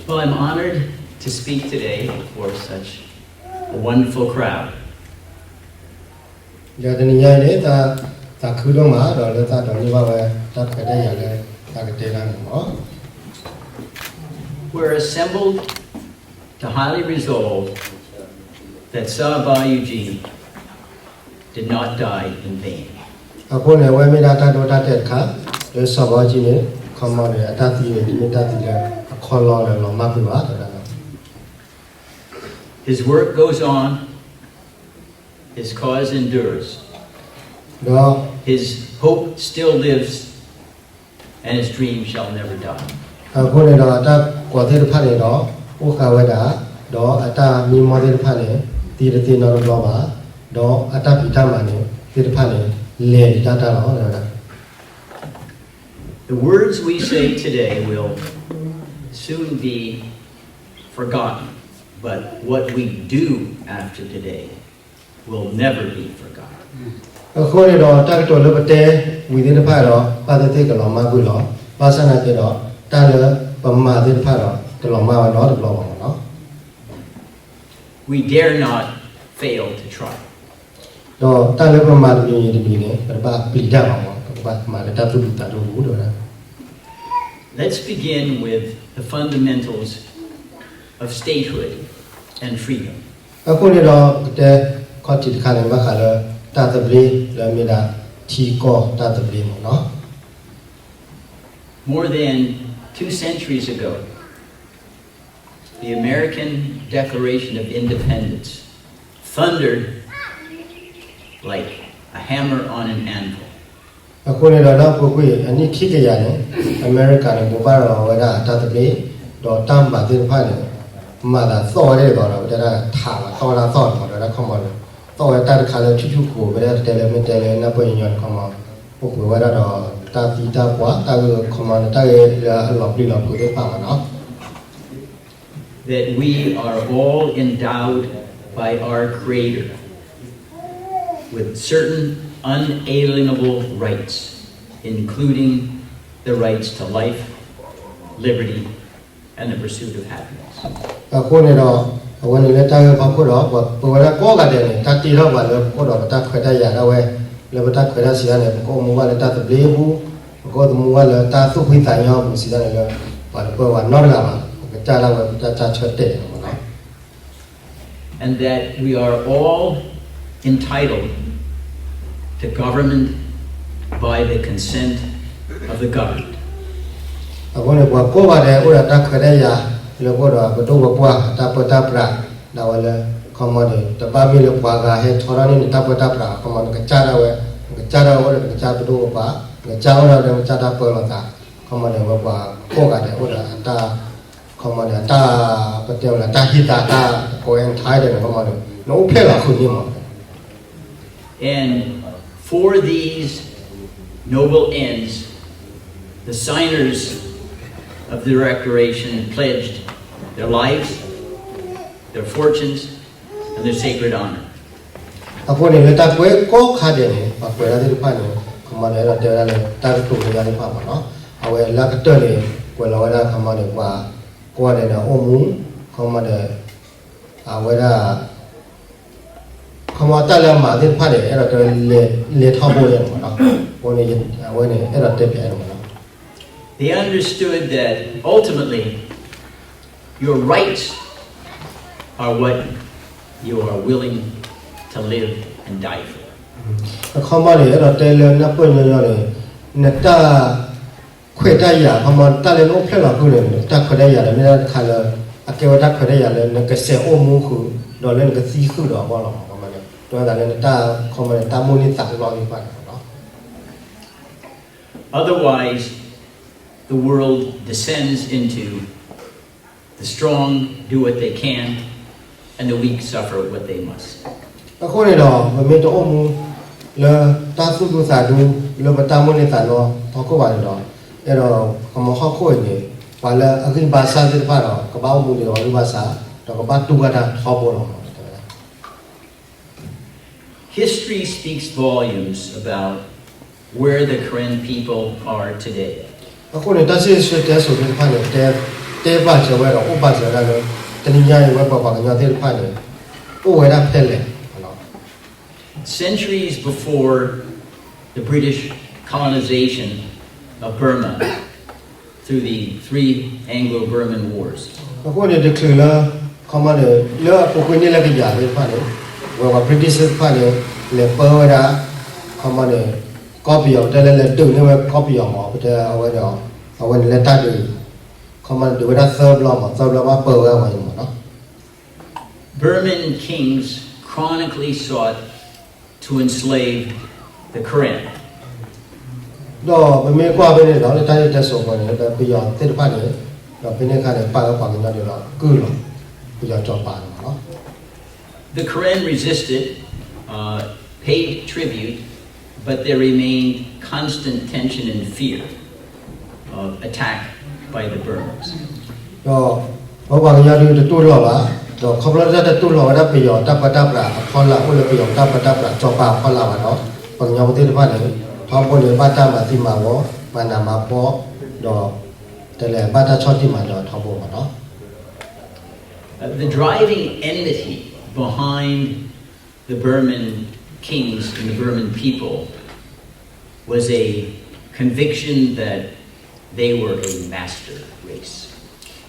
Well, I'm honored to speak today before such a wonderful crowd. ဒီးတနံၤညါအံၤန့ၣ် သးခုဒိၣ်မး ဒီးလၢသးဒိးန့ၢ်ဘၣ်ဝဲတၢ်ခွဲးတၢ်ယာ်လၢသးကတဲတၢ်န့ၣ်လီၤ. We're assembled to highly resolve that Sabaw Eugene did not die in vain. အဃိန့ၣ် အဝဲမ့ၢ်ဒၣ်တၢ်ဒိတၢ်တဲာ်တခါ လၢစီၤဘးအူကၠံန့ၣ် ခီမီန့ၣ် အတၢ်သံန့ၣ် တမ့ၢ်တၢ်သံလၢအခီလီလၢလီၤမၢ်ကွံာ်ဘၣ် တဲဝဲဒၣ်. His work goes on, his cause endures, ဒီး his hope still lives, and his dream shall never die. အဃိန့ၣ်ဒီး အတၢ်ကိးသ့ၣ်တဖၣ်န့ၣ်ဒီး အိၣ်ဃာ်ဝဲဒၣ်, ဒီးအတၢ်မံမီၢ်သ့ၣ်တဖၣ်န့ၣ် သံတသ့နီတဘျီဘၣ်, ဒီးအတၢ်ဖံးတၢ်မၤန့ၣ် သ့ၣ်တဖၣ်န့ၣ် လဲၤတၢ်တၢ်လီၤ တဲဝဲဒၣ်. The words we say today will soon be forgotten, but what we do after today will never be forgotten. အဃိန့ၣ်ဒီး တၢ်ကတိၤလၢပတဲဝံၤသ့ၣ်တဖၣ်ဒီး ဘၣ်သ့ၣ်သ့ၣ်ကလီၤမၢ်ကွံာ်လီၤ. ဘၣ်ဆၣ်သနာ်က့ဒီး တၢ်လၢပမၤသ့ၣ်တဖၣ်ဒီး တလီၤမၢ်ဝဲနီတဘျီဘၣ်လီၤ. We dare not fail to try. ဒီးတၢ်လၢပမၤတမံၤတမံၤန့ၣ် ပတဘၣ်ပျံၤတၢ်ဘၣ်မး, ပကဘၣ်မၤလၢတၢ်သူၣ်ဒူသးဒူပူၤ တဲဝဲဒၣ်. Let's begin with the fundamentals of statehood and freedom. အဃိန့ၣ်ဒီး ပကတဲခီၣ်ထံးတခါန့ၣ် ဘၣ်ဃးလၢတၢ်သဘျ့ လၢမ့ၢ်ဒၣ်ထံကီၢ်တၢ်သဘျ့မးလီၤ. More than two centuries ago, the American Declaration of Independence thundered like a hammer on an anvil. အဃိန့ၣ်ဒီး ဒီပုၢ်ဝဲၢ် အနံၣ်ခံကယၤန့ၣ် အမဲရကၤန့ၣ် ဘိးဘၣ်ရၤလီၤဝဲဒၣ်တၢ်သဘျ့ ဒီးတၢ်မၤသ့ၣ်တဖၣ်န့ၣ် မၤသးသီၣ်ဝဲဒၣ်ဒီး ပတဲဒၣ်ထးလီၤ သီၣ်ဝဲဒၣ်သီၣ်လီၤ တဲဝဲဒၣ်ခီမီန့ၣ် သီၣ်ဝဲတၢ်တခါလၢထူၣ်ထူၣ်ကိၤ ပတဲဒၣ်တဲလၢမ့ၢ်တဲလၢနၢ်ပၢၢ်ညီညီန့ၣ်ခီမီ အိၣ်ပှဲၤဝဲဒၣ်ဒီး တၢ်သံတၢ်ပှၢ် တၢ်ဂ့ၢ်ခီမီန့ၣ် တၢ်ဂ့ၢ်လၢအလီၤပျံၤလီၤဖုးသ့ၣ်တဖၣ်မးလီၤ. That we are all endowed by our Creator with certain unalienable rights, including the rights to life, liberty, and the pursuit of happiness. အဃိန့ၣ်ဒီး အဝဲန့ၣ်လၢတၢ်ဂ့ၢ်ဖီခိၣ်ဒီး ပဝဲဒၣ်ကိးဂၤဒဲးန့ၣ် တၢ်တ့ထီၣ်ပှၤလၢပအိၣ်ဒီးပတၢ်ခွဲးတၢ်ယာ်ဒၣ်ဝဲ လၢပတၢ်ခွဲးတၢ်ယာ်စံးတၢ်န့ၣ် ပကအိၣ်မူဘၣ်လၢတၢ်သဘျ့အပူၤ, ပကအိၣ်မူဘၣ်လၢတၢ်သူၣ်ဖှံသးညီအပူၤစံးတၢ်န့ၣ်လၢ ပှၤတပၢၤပှၤနီတဂၤဘၣ်, ပကစၢ်ဒၣ်ဝဲပတၢ်စၢ်ဆၢတဲာ်န့ၣ်မးလီၤ. And that we are all entitled to government by the consent of the governed. အဃိန့ၣ် ပှၤကိးဂၤဒဲး အိၣ်ဒီးတၢ်ခွဲးတၢ်ယာ်လၢပအိၣ်ဒီးပဒိၣ်ပပှၢ် တၢ်ပၢတၢ်ပြး ဒၣ်ဝဲလၢ ခီမီန့ၣ် တဘၣ်မ့ၢ်လၢပှၤဂၤဟဲထီထီၣ်န့ၢ်နတၢ်ပၢတၢ်ပြး ခီမီ နကစၢ်ဒၣ်ဝဲ နကစၢ်ဒၣ်ဝဲအိၣ်ဒီးနကစၢ်ပဒိၣ်ပပှၢ် နကစၢ်အိၣ်ဒီးနကစၢ်တၢ်ပၢလီၤသး ခီမီန့ၣ် ဝဲပှၤကိးဂၤဒဲးအိၣ်ဒီးအတၢ် ခီမီန့ၣ် အတၢ် ပတဲဝဲလၢတၢ်ဟံးသးတၢ်ကိး entitled န့ၣ် ခီမီန့ၣ် နအိၣ်ဖျဲၣ်လီၤဃုာ်န့ၢ်မး And for these noble ends, the signers of the Declaration pledged their lives, their fortunes, and their sacred honor. အဃိန့ၣ် လၢတၢ်ကွဲးကိးခါဒဲးန့ၣ် ပှၤကွဲးတၢ်သ့ၣ်တဖၣ်န့ၣ် ခီမီန့ၣ် အဲၣ်ဒိးတဲဝဲဒၣ်လၢတၢ်ကတိၤလၢယၤသ့ၣ်တဖၣ်မးလီၤ. အဝဲလၢအကတၢၢ်န့ၣ် ကွဲးလီၤဝဲဒၣ် ခီမီန့ၣ် ပှၤကိးဂၤဒဲးန့ၣ် အိၣ်မူ ခီမီန့ၣ် အဝဲဒၣ် ခီမီတၢ်လၢအမၤသ့ၣ်တဖၣ်န့ၣ် အဲၣ်ဒိးတဲဝဲလဲၤထီဘိယဲၢ်န့ၣ်မးလီၤ. အဃိန့ၣ် အဝဲန့ၣ် အဲၣ်ဒိးတဲပၠးယဲၢ်န့ၣ်မးလီၤ. They understood that ultimately your rights are what you are willing to live and die for. အခီမီန့ၣ် အဲၣ်ဒိးတဲလၢနၢ်ပၢၢ်ညီညီန့ၣ် နတၢ်ခွဲးတၢ်ယာ် ခီမီ တၢ်လၢနအိၣ်ဖျဲၣ်လီၤဃုာ်န့ၣ် နတၢ်ခွဲးတၢ်ယာ်န့ၣ် မ့ၢ်ဒၣ်တခါလၢ အကဲဝဲတၢ်ခွဲးတၢ်ယာ်လၢနကစဲးအိၣ်မူဃုာ် ဒီးလၢနကသံဃုာ်ဒီးအဂီၢ်လီၤ. ခီမီန့ၣ် တဲဝဲဒၣ်လၢနတၢ် ခီမီန့ၣ် တၢ်မိၣ်န့ၢ်သးလီသ့ၣ်တဖၣ်န့ၣ်မးလီၤ. Otherwise, the world descends into the strong do what they can, and the weak suffer what they must. အဃိန့ᣣ်ဒီး ပမ့ၢ်တအိၣ်မူလၢတၢ်သူၣ်ဒူသးဒူ လၢပတၢ်မိၣ်န့ၢ်သးလီထီခိၣ်ဘၣ်န့ၣ်ဒီး အဲၣ်ဒိး ကမၤဟီၣ်ခိၣ်အံၤန့ၣ် ပှၤလၢအဂံၢ်ဘါစၢ်သ့ၣ်တဖၣ်ဒီး ကဘၣ်အိၣ်မူဒံးအဂံၢ်ဘါစၢ် ဒီးကဘၣ်တူၢ်ဘၣ်တၢ်ထီဘိလီၤမး တဲဝဲဒၣ်. History speaks volumes about where the Karen people are today. အဃိန့ၣ် တၢ်စံၣ်စိၤတဲစိၤသ့ၣ်တဖၣ်န့ၣ် တဲ တဲပာ်စၢၤဝဲဒီး အိၣ်ပာ်စၢၤဝဲဒၣ်လၢ တနံၤညါအံၤ ဝဲပှၤပှၤကညီသ့ၣ်တဖၣ်န့ၣ် အိၣ်ဝဲဒၣ်ဖဲလဲၣ်. Centuries before the British colonization of Burma through the three Anglo-Burman Wars. အဃိန့ၣ် တချုးလၢ ခီမီန့ၣ် လၢအပူၤကွံာ်န့ၢ်လၢကယၤသ့ၣ်တဖၣ်န့ၣ် ဝဲပှၤ British သ့ၣ်တဖၣ်န့ၣ် လဲၤပၢဝဲဒၣ် ခီမီန့ၣ် ကီၢ်ပယီၤ ပတဲလၢလဲၤဒုးန့ၢ်ဝဲကီၢ်ပယီၤမး ပတဲအဝဲဒီး အဝဲန့ၣ်လၢတၢ်ဒုး ခီမီန့ၣ် ဒုးဝဲဒၣ်သၢဘျီမး သၢဘျီဘၣ်ပၢဝဲအဝဲန့ၣ်မးနီၤ. Burman kings chronically sought to enslave the Karen. ဒီးပမ့ၢ်ကွၢ်ဖဲန့ၣ်ဒီး လၢတၢ်ရ့တၢ်စိၤအပူၤန့ၣ် ဒီးပယီၤသ့ၣ်တဖၣ်န့ၣ် ဒီးဖဲန့ၣ်အခါန့ၣ် ပာ်ဝဲပှၤကညီန့ၣ်ဒီးကုၢ်လီၤ ပယီၤစီၤပၤန့ၣ်မးနီၤ. The Karen resisted, uh, paid tribute, but there remained constant tension and fear of attack by the Burmans. ဒီး ပပှၤကညီဒုးတတူၢ်လိာ်ဘၣ်, ဒီးခီဖျိလၢတၢ်တတူၢ်လိာ်ဝဲဒၣ်ပယီၤတၢ်ပၢတၢ်ပြးအဖီလာ် အိၣ်လၢပယီၤတၢ်ပၢတၢ်ပြးစီၤပၤအဖီလာ်ဘၣ်ဒီး ပှၤကညီဖိသ့ၣ်တဖၣ်န့ၣ် ထီဘိန့ၣ် ဘၣ်တၢ်မၤသံမၤဝီ မၤနးမၤဖှီၣ် ဒီး တလဲၤဘၣ်တၢ်ဆီၣ်တံၢ်မၤဒီးထီဘိမးနီၤ. Uh, the driving enmity behind the Burman kings and the Burman people was a conviction that they were a master race.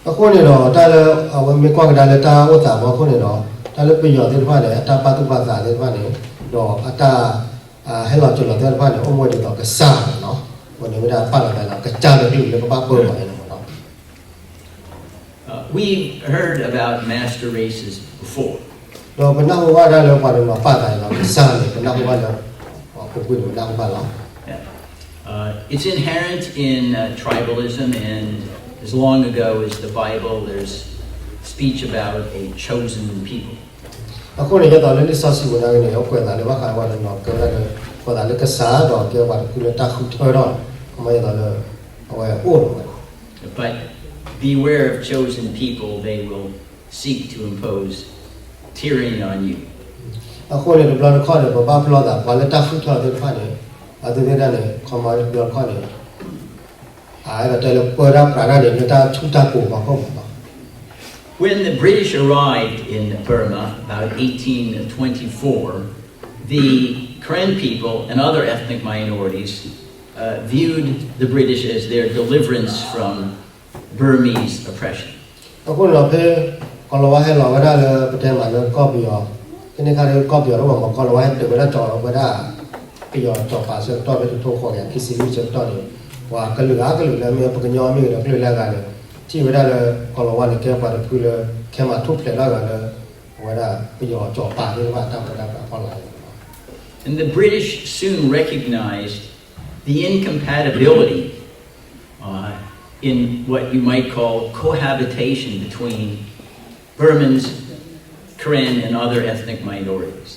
အဃိန့ၣ်ဒီး တၢ်လၢအဝဲမ့ၢ်ကွၢ်ကဒါလၢတၢ်အိၣ်သးအဖီခိၣ်န့ၣ်ဒီး တၢ်လၢပယီၤသ့ၣ်တဖၣ်န့ၣ် အတၢ်ပာ်သူၣ်ပာ်သးသ့ၣ်တဖၣ်န့ၣ် ဒီးအတၢ် ဟဲလီၤစၢၤလီၤသွဲၣ်တဖၣ်န့ၣ် အိၣ်မူဝဲဒ်သိးကစၢ်န့ၣ်လီၤ. အဃိန့ၣ်မ့ၢ်ဒၣ်ပာ်လီၤသးလၢကစၢ်လၢကလုာ်လၢကဘၣ်ပၢဘၣ်န့ၣ်မးနီၤ. Uh, we've heard about master races before. ဒီးပနၢ်ဟူဘၣ်ဒၣ်လၢပှၤတနီၤပာ်သးန့ၣ်လီၤ ကစၢ်န့ၣ် ပနၢ်ဟူဘၣ်လၢ ပူၤကွံာ်န့ၣ် ပနၢ်ဟူဘၣ်လီၤ. Yeah. Uh, it's inherent in uh, tribalism, and as long ago as the Bible, there's speech about a chosen people. အဃိန့ၣ် ဒ်သိးလၢလံာ်စီဆှံပူၤနာ်က့န့ၣ် အကွဲးသးလၢဘၣ်ဃးပှၤတနီၤကဲဝဲဒၣ်လၢ ကွဲးသးလၢကစၢ် ဒီးကဲပှၤတဖုလၢတၢ်ဃုထၢထီၣ် ခီမီဒ်သိးလၢ အဝဲအိၣ်လီၤဝဲ But beware of chosen people, they will seek to impose tyranny on you. အဃိန့ၣ် တဘျီတခီၣ်န့ၣ် ပဘၣ်ပလီၢ်သး ပှၤလၢတၢ်ဃုထၢသ့ၣ်တဖၣ်န့ၣ် အဝဲသ့ၣ်တဖၣ်န့ၣ် ခီမီတဘျီတခီၣ်န့ၣ် အဝဲတဲလၢပၢတၢ်ပြးတၢ်န့ၣ် လၢတၢ်ဆူၣ်တၢ်ကိၤဖီခိၣ်မးနီၤ. When the British arrived in Burma about eighteen twenty-four, the Karen people and other ethnic minorities uh, viewed the British as their deliverance from Burmese oppression. အဃိန့ၣ်ဒီးဖဲ ကီၤလၤဝါဟဲလီၤဝဲဒၣ်လၢပတဲမးလၢကီၢ်ပယီၤ ဖဲန့ၣ်အခါဒီးကီၢ်ပယီၤတအိၣ်ဘၣ်မး ကီၤလၤဝါဟဲတုၤဝဲဒၣ်ကၠီၤဝဲဒၣ် ပယီၤစီၤပၤဆၢကတီၢ်ဖဲတထိခွံကယၤခံဆံလွံၢ်ဆၢကတီၢ်န့ၣ် ပှၤကလုာ်ဂၤကလုာ်လၢမ့ၢ်ပှၤကညီမ့ၢ်ဂ့ၤဒီးကလုာ်လၢအဂၤန့ၣ် ထံၣ်ဝဲဒၣ်လၢ ကီၤလၤဝါန့ၣ်ကဲပှၤတဖုလၢ ခဲမၤထူၣ်ဖျဲးလီၤဂာ်လၢ အဝဲဒၣ်ပယီၤစီၤပၤသ့ၣ်တဖၣ်တၢ်ပၢတၢ်ပြးအဖီလာ်န့ၣ်လီၤ. And the British soon recognized the incompatibility uh, in what you might call cohabitation between Burmans, Karen, and other ethnic minorities.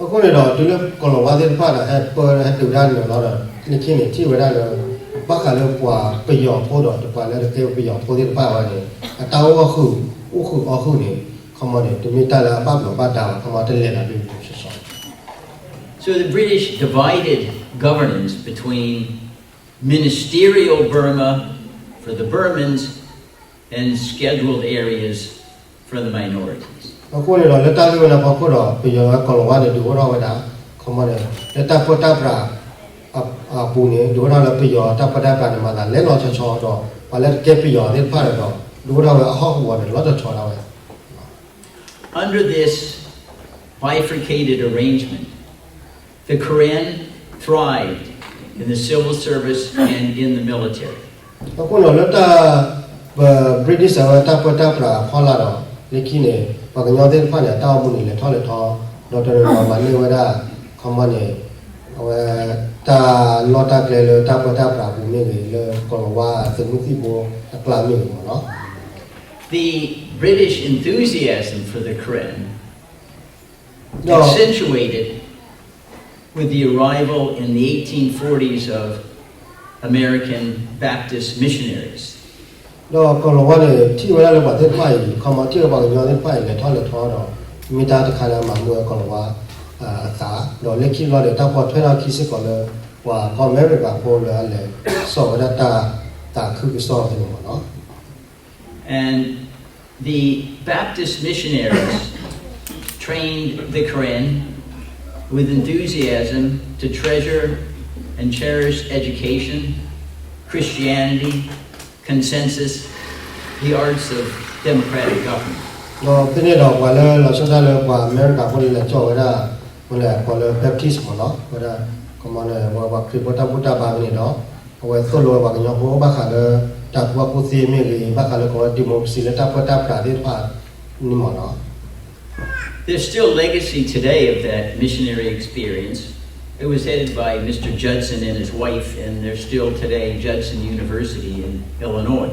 အဃိန့ၣ်ဒီး တုၤလၢကီၤလၤဝါသ့ၣ်တဖၣ်ဒီး ဟဲပၢဟဲတုၤဒၣ်န့ၣ်လီၤဒီး လၢခံန့ၣ် ထံၣ်ဝဲဒၣ်လၢ ဘၣ်ဃးလၢပှၤပယီၤဖိဒီးတပှၤလၢတကဲပယီၤဖိသ့ၣ်တဖၣ်ဝဲန့ၣ် အတၢ်အိၣ်ဃုာ် အိၣ်ဃုာ်အီဃုာ်န့ၣ် ခီမီန့ၣ် တမ့ၢ်တၢ်လၢအဘၣ်ဘျီးဘၣ်ဒါဘၣ် ခီမီတလဲၤလီၤဒ်န့ၣ် So the British divided governance between ministerial Burma for the Burmans and scheduled areas for the minorities. အဃိန့ၣ်ဒီး လၢတၢ်ဂ့ၢ်ဝဲန့ၣ်အဖီခိၣ်ဒီး ပယီၤကီၤလၤဝါန့ၣ် ဒုးအိၣ်ထီၣ်ဝဲဒၣ် ခီမီန့ၣ် လၢတၢ်ပၢတၢ်ပြးအပူၤန့ၣ် ဒုးအိၣ်ထီၣ်လၢပယီၤတၢ်ပၢတၢ်ပြးန့ၣ် မၤသးလဲၤလီၤဆီဆီဒီး ပှၤလၢတကဲပယီၤသ့ၣ်တဖၣ်ဒီး ဒုးအိၣ်ထီၣ်ဝဲအဟီၣ်ကဝီၤန့ၣ် လီၤဆီဆီဒၣ်ဝဲ Under this bifurcated arrangement, the Karen thrived in the civil service and in the military. အဃိန့ၣ်လၢတၢ် ပ British အဝဲတၢ်ပၢတၢ်ပြးအဖီလာ်ဒီး လၢခံန့ၣ် ပှၤကညီသ့ၣ်တဖၣ်န့ၣ် အတၢ်အိၣ်မူန့ၣ်လဲၤထီၣ်လဲၤထီ ဒီးတနီၤနီၤမၤန့ၢ်ဝဲဒၣ် ခီမီန့ၣ် အဝဲ တၢ်လီၢ်တၢ်ကျဲလၢတၢ်ပၢတၢ်ပြးအပူၤမ့ၢ်ဂ့ၤ လၢကီၤလၤဝါသုးမုၢ်သံၣ်ဘိအကျါမ့ၢ်ဂ့ၤမးနီၤ The British enthusiasm for the Karen accentuated with the arrival in the eighteen forties of American Baptist missionaries. ဒီးကီၤလၤဝါန့ၣ် ထံၣ်ဝဲဒၣ်လၢပှၤသ့ၣ်တဖၣ်အံၤ ခီမီထံၣ်ဝဲပှၤကညီသ့ၣ်တဖၣ်အံၤ လဲၤထီၣ်လဲၤထီဒီး မ့ၢ်တၢ်တခါလၢအမၤမုာ်ဝဲကီၤလၤဝါအသး ဒီးလၢခံဘျီန့ၣ် တၢ်ပိာ်ထွဲထီၣ်ခံစ့ၢ်ကီးလၢ ပှၤကီၢ်အမဲရကၤဖိလၢအလဲၤစိာ်ဝဲဒၣ်တၢ်သးခုကစီၣ်သ့ၣ်န့ၣ်မးနီၤ. And the Baptist missionaries trained the Karen with enthusiasm to treasure and cherish education, Christianity, consensus, the arts of democratic government. ဒီးဖဲန့ၣ်ဒီး ပှၤလၢလီၤဆီဒၣ်လၢပှၤအမဲရကၤဖိန့ၣ် လဲၤကၠီၣ်ဝဲဒၣ် မ့ၢ်လဲၣ် ပှၤလၢ Baptist မ့ၢ်နီၤ ဝဲဒၣ် ကမၤန့ၣ် ဝဲပှၤခရံာ်ဖိတၢ်ဘူၣ်တၢ်ဘါဖဲန့ၣ်ဒီး အဝဲသိၣ်လိဝဲပှၤကညီဖိဘၣ်ဃးလၢ တၢ်ကူၣ်ဘၣ်ကူၣ်သ့မ့ၢ်ဂ့ၤ ဘၣ်ဃးလၢကီး democracy လၢတၢ်ပၢတၢ်ပြးသ့ၣ်တဖၣ်န့ၣ်မ့ၢ်နီၤ There's still legacy today of that missionary experience. It was headed by Mister Judson and his wife, and they're still today Judson University in Illinois,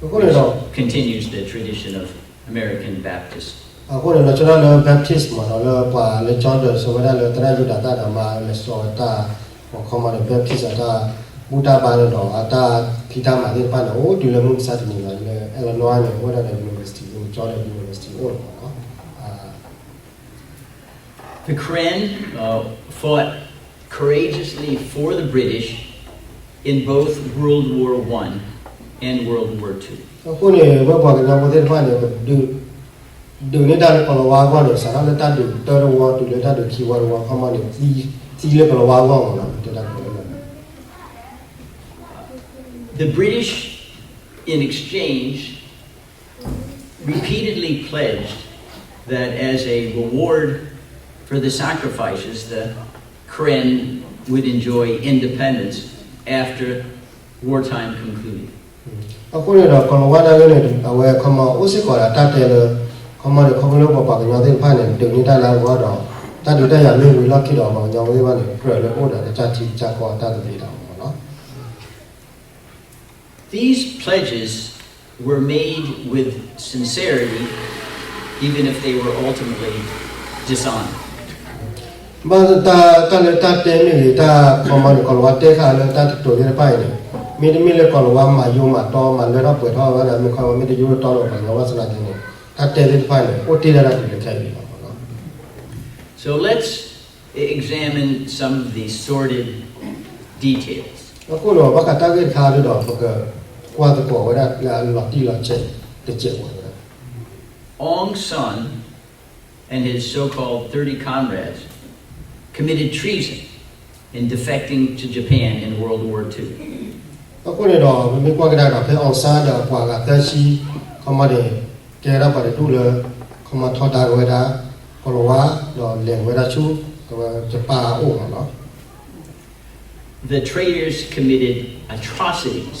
အဃိန့ၣ်ဒီး continues the tradition of American Baptists. အဃိန့ၣ် လီၤဆီဒၣ်လၢ Baptist မ့ၢ်နီၤ လၢပှၤလၢ Judson ဝဲဒၣ်လၢသရၣ်ယူဒၤသၣ်ဒီးမၤလဲၤစိာ်တၢ် ခီမီန့ၣ် Baptist အတၢ်ဘူၣ်တၢ်ဘါန့ၣ်ဒီး အတၢ်ဖံးတၢ်မၤသ့ၣ်တဖၣ်န့ၣ် အိၣ်တုၤလၢမုၢ်မဆါတနံၤလီၤ လၢ Illinois န့ၣ် အိၣ်ဝဲဒၣ်ဒီး university လၢ Judson University အိၣ်လီၤမ့ၢ်နီၤ The Karen uh, fought courageously for the British in both World War One and World War Two. အဃိန့ၣ် ဝဲပှၤကညီဖိသ့ၣ်တဖၣ်န့ၣ် ဒုးန့ၢ်တၢ်လၢကီၤလၤဝါအဂီၢ်န့ၣ် စးထီၣ်လၢတၢ်ဒုးတၢတဝီ တုၤလၢတၢ်ဒုးခံဝီတဝီ ခီမီန့ၣ် သံလၢကီၤလၤဝါအဂီၢ်မ့ၢ်နီၤ တဲတၢ်ကီလၢ The British, in exchange, repeatedly pledged that as a reward for the sacrifices, the Karen would enjoy independence after wartime concluded. အဃိန့ၣ်ဒီး ကီၤလၤဝါနာ်က့န့ၣ် အဝဲခီမီအိၣ်စ့ၢ်ကီးဒီးတၢ်တဲလၢ ခီမီန့ၣ် ခီဖျိလၢပပှၤကညီသ့ၣ်တဖၣ်န့ၣ် ဒုးန့ၢ်တၢ်လၢအဂီၢ်ဒီး တၢ်ဒုးတၢ်ယၤမ့ၢ်ဝံၤလီၢ်ခံဒီး ပှၤကညီသ့ၣ်တဖၣ်န့ၣ် ကြၢးလၢအိၣ်ဒီးကစၢ်ထံကစၢ်ကီၢ်အတၢ်သဘျ့တၢ်မ့ၢ်နီၤ These pledges were made with sincerity, even if they were ultimately dishonored. ဘၣ်တၢ်လၢတၢ်တဲမ့ၢ်ဂ့ၤ တၢ်ခီမီန့ၣ် ကီၤလၤဝါတဲဃာ်လၢတၢ်တတိၤသ့ၣ်တဖၣ်အံၤန့ၣ် မ့တမ့ၢ်လၢကီၤလၤဝါမၤယိမၤတီမၤလၢထီၣ်ပှဲၤထီၣ်ဝဲဒၣ် မ့ၢ်ခီမီမ့ၢ်တယိထီၣ်လၢပှၤကညီဘၣ်ဆၣ်သနာ်က့န့ၣ် တၢ်တဲသ့ၣ်တဖၣ်န့ၣ် အိၣ်တ့ၢ်ဒၣ်တၢ်တုၤလၢခဲအံၤလီၤမ့ၢ်နီၤ So let's examine some of the sordid details. အဃိဒီး ဘၣ်ဃးတၢ်ဂ့ၢ်တခါဒီး ပကကွၢ်သကိးဝဲဒၣ်လၢအလီၤတံၢ်လီၤဆဲးတစဲးဖိဝဲဒၣ် Aung San and his so-called thirty comrades committed treason in defecting to Japan in World War Two. အဃိန့ၣ်ဒီး ပမ့ၢ်ကွၢ်ကဒါဒီး ဖဲ Aung San ဒီးအပှၤဂၤသၢဆံ ခီမီန့ၣ် ကဲဒၣ်ပှၤတဒူၣ်လၢ ခီမီထီဒါက့ၤဝဲဒၣ် ကီၤလၤဝါ ဒီးလဲၤဝဲဒၣ်ဆူ ကဝဲ Japan အအိၣ်မ့ၢ်နီၤ The traitors committed atrocities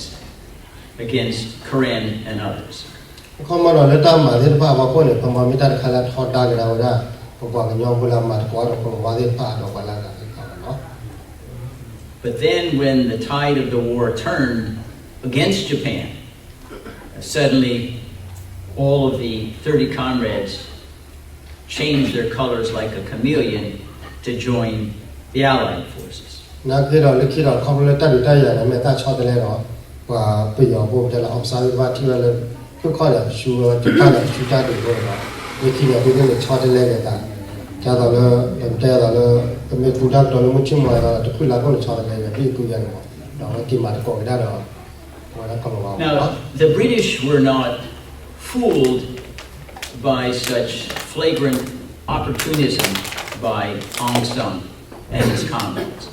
against Karen and others. ခီမီဒီးလၢတၢ်မၤသ့ၣ်တဖၣ်အဖီခိၣ်န့ၣ် ခီမီမ့ၢ်တၢ်တခါလၢအထီဒါက့ၤဒၣ်ဝဲဒၣ် ပပှၤကညီဖိလၢအမၤသကိးဒီးကီၤလၤဝါသ့ၣ်တဖၣ်ဒီးပှၤလၢအဂၤသ့ၣ်တဖၣ်လီၤ. But then when the tide of the war turned against Japan, suddenly all of the thirty comrades changed their colors like a chameleon to join the Allied forces. နာ်က့ဒီးလၢခံဒီး ခီဖျိလၢတၢ်ဒုးတၢ်ယၤန့ၣ် မ့ၢ်တၢ်ဆီတလဲဒီး ပှၤပယီၤဖိတဲလၢ Aung San သ့ၣ်တဖၣ်ထံၣ်ဝဲလၢ ဖုၣ်ခီၣ်န့ၣ် ပဆူဝဲ Japan န့ၣ် ပဆူတၢ်ဒုးအဃိန့ၣ်ဒီး လၢခံန့ၣ် အဝဲသ့ၣ်န့ၣ် ဆီတလဲက့ၤသး ဒ်သိးလၢ ပတဲဒ်သိးလၢ ပမ့ၢ်ကူတၢ်ကတိၤလၢမုၢ်ဆ့ၣ်မီၤအသိးဒီး တဖုၣ်လၢခိၣ်န့ၣ် ဆီတလဲက့ၤ ဘံၣ်ကူယဲန့ၣ်မး ဒီးအဝဲက့ၤမၤသကိးက့ၤဒၣ်ဒီး Now, the British were not fooled by such flagrant opportunism by Aung San and his comrades.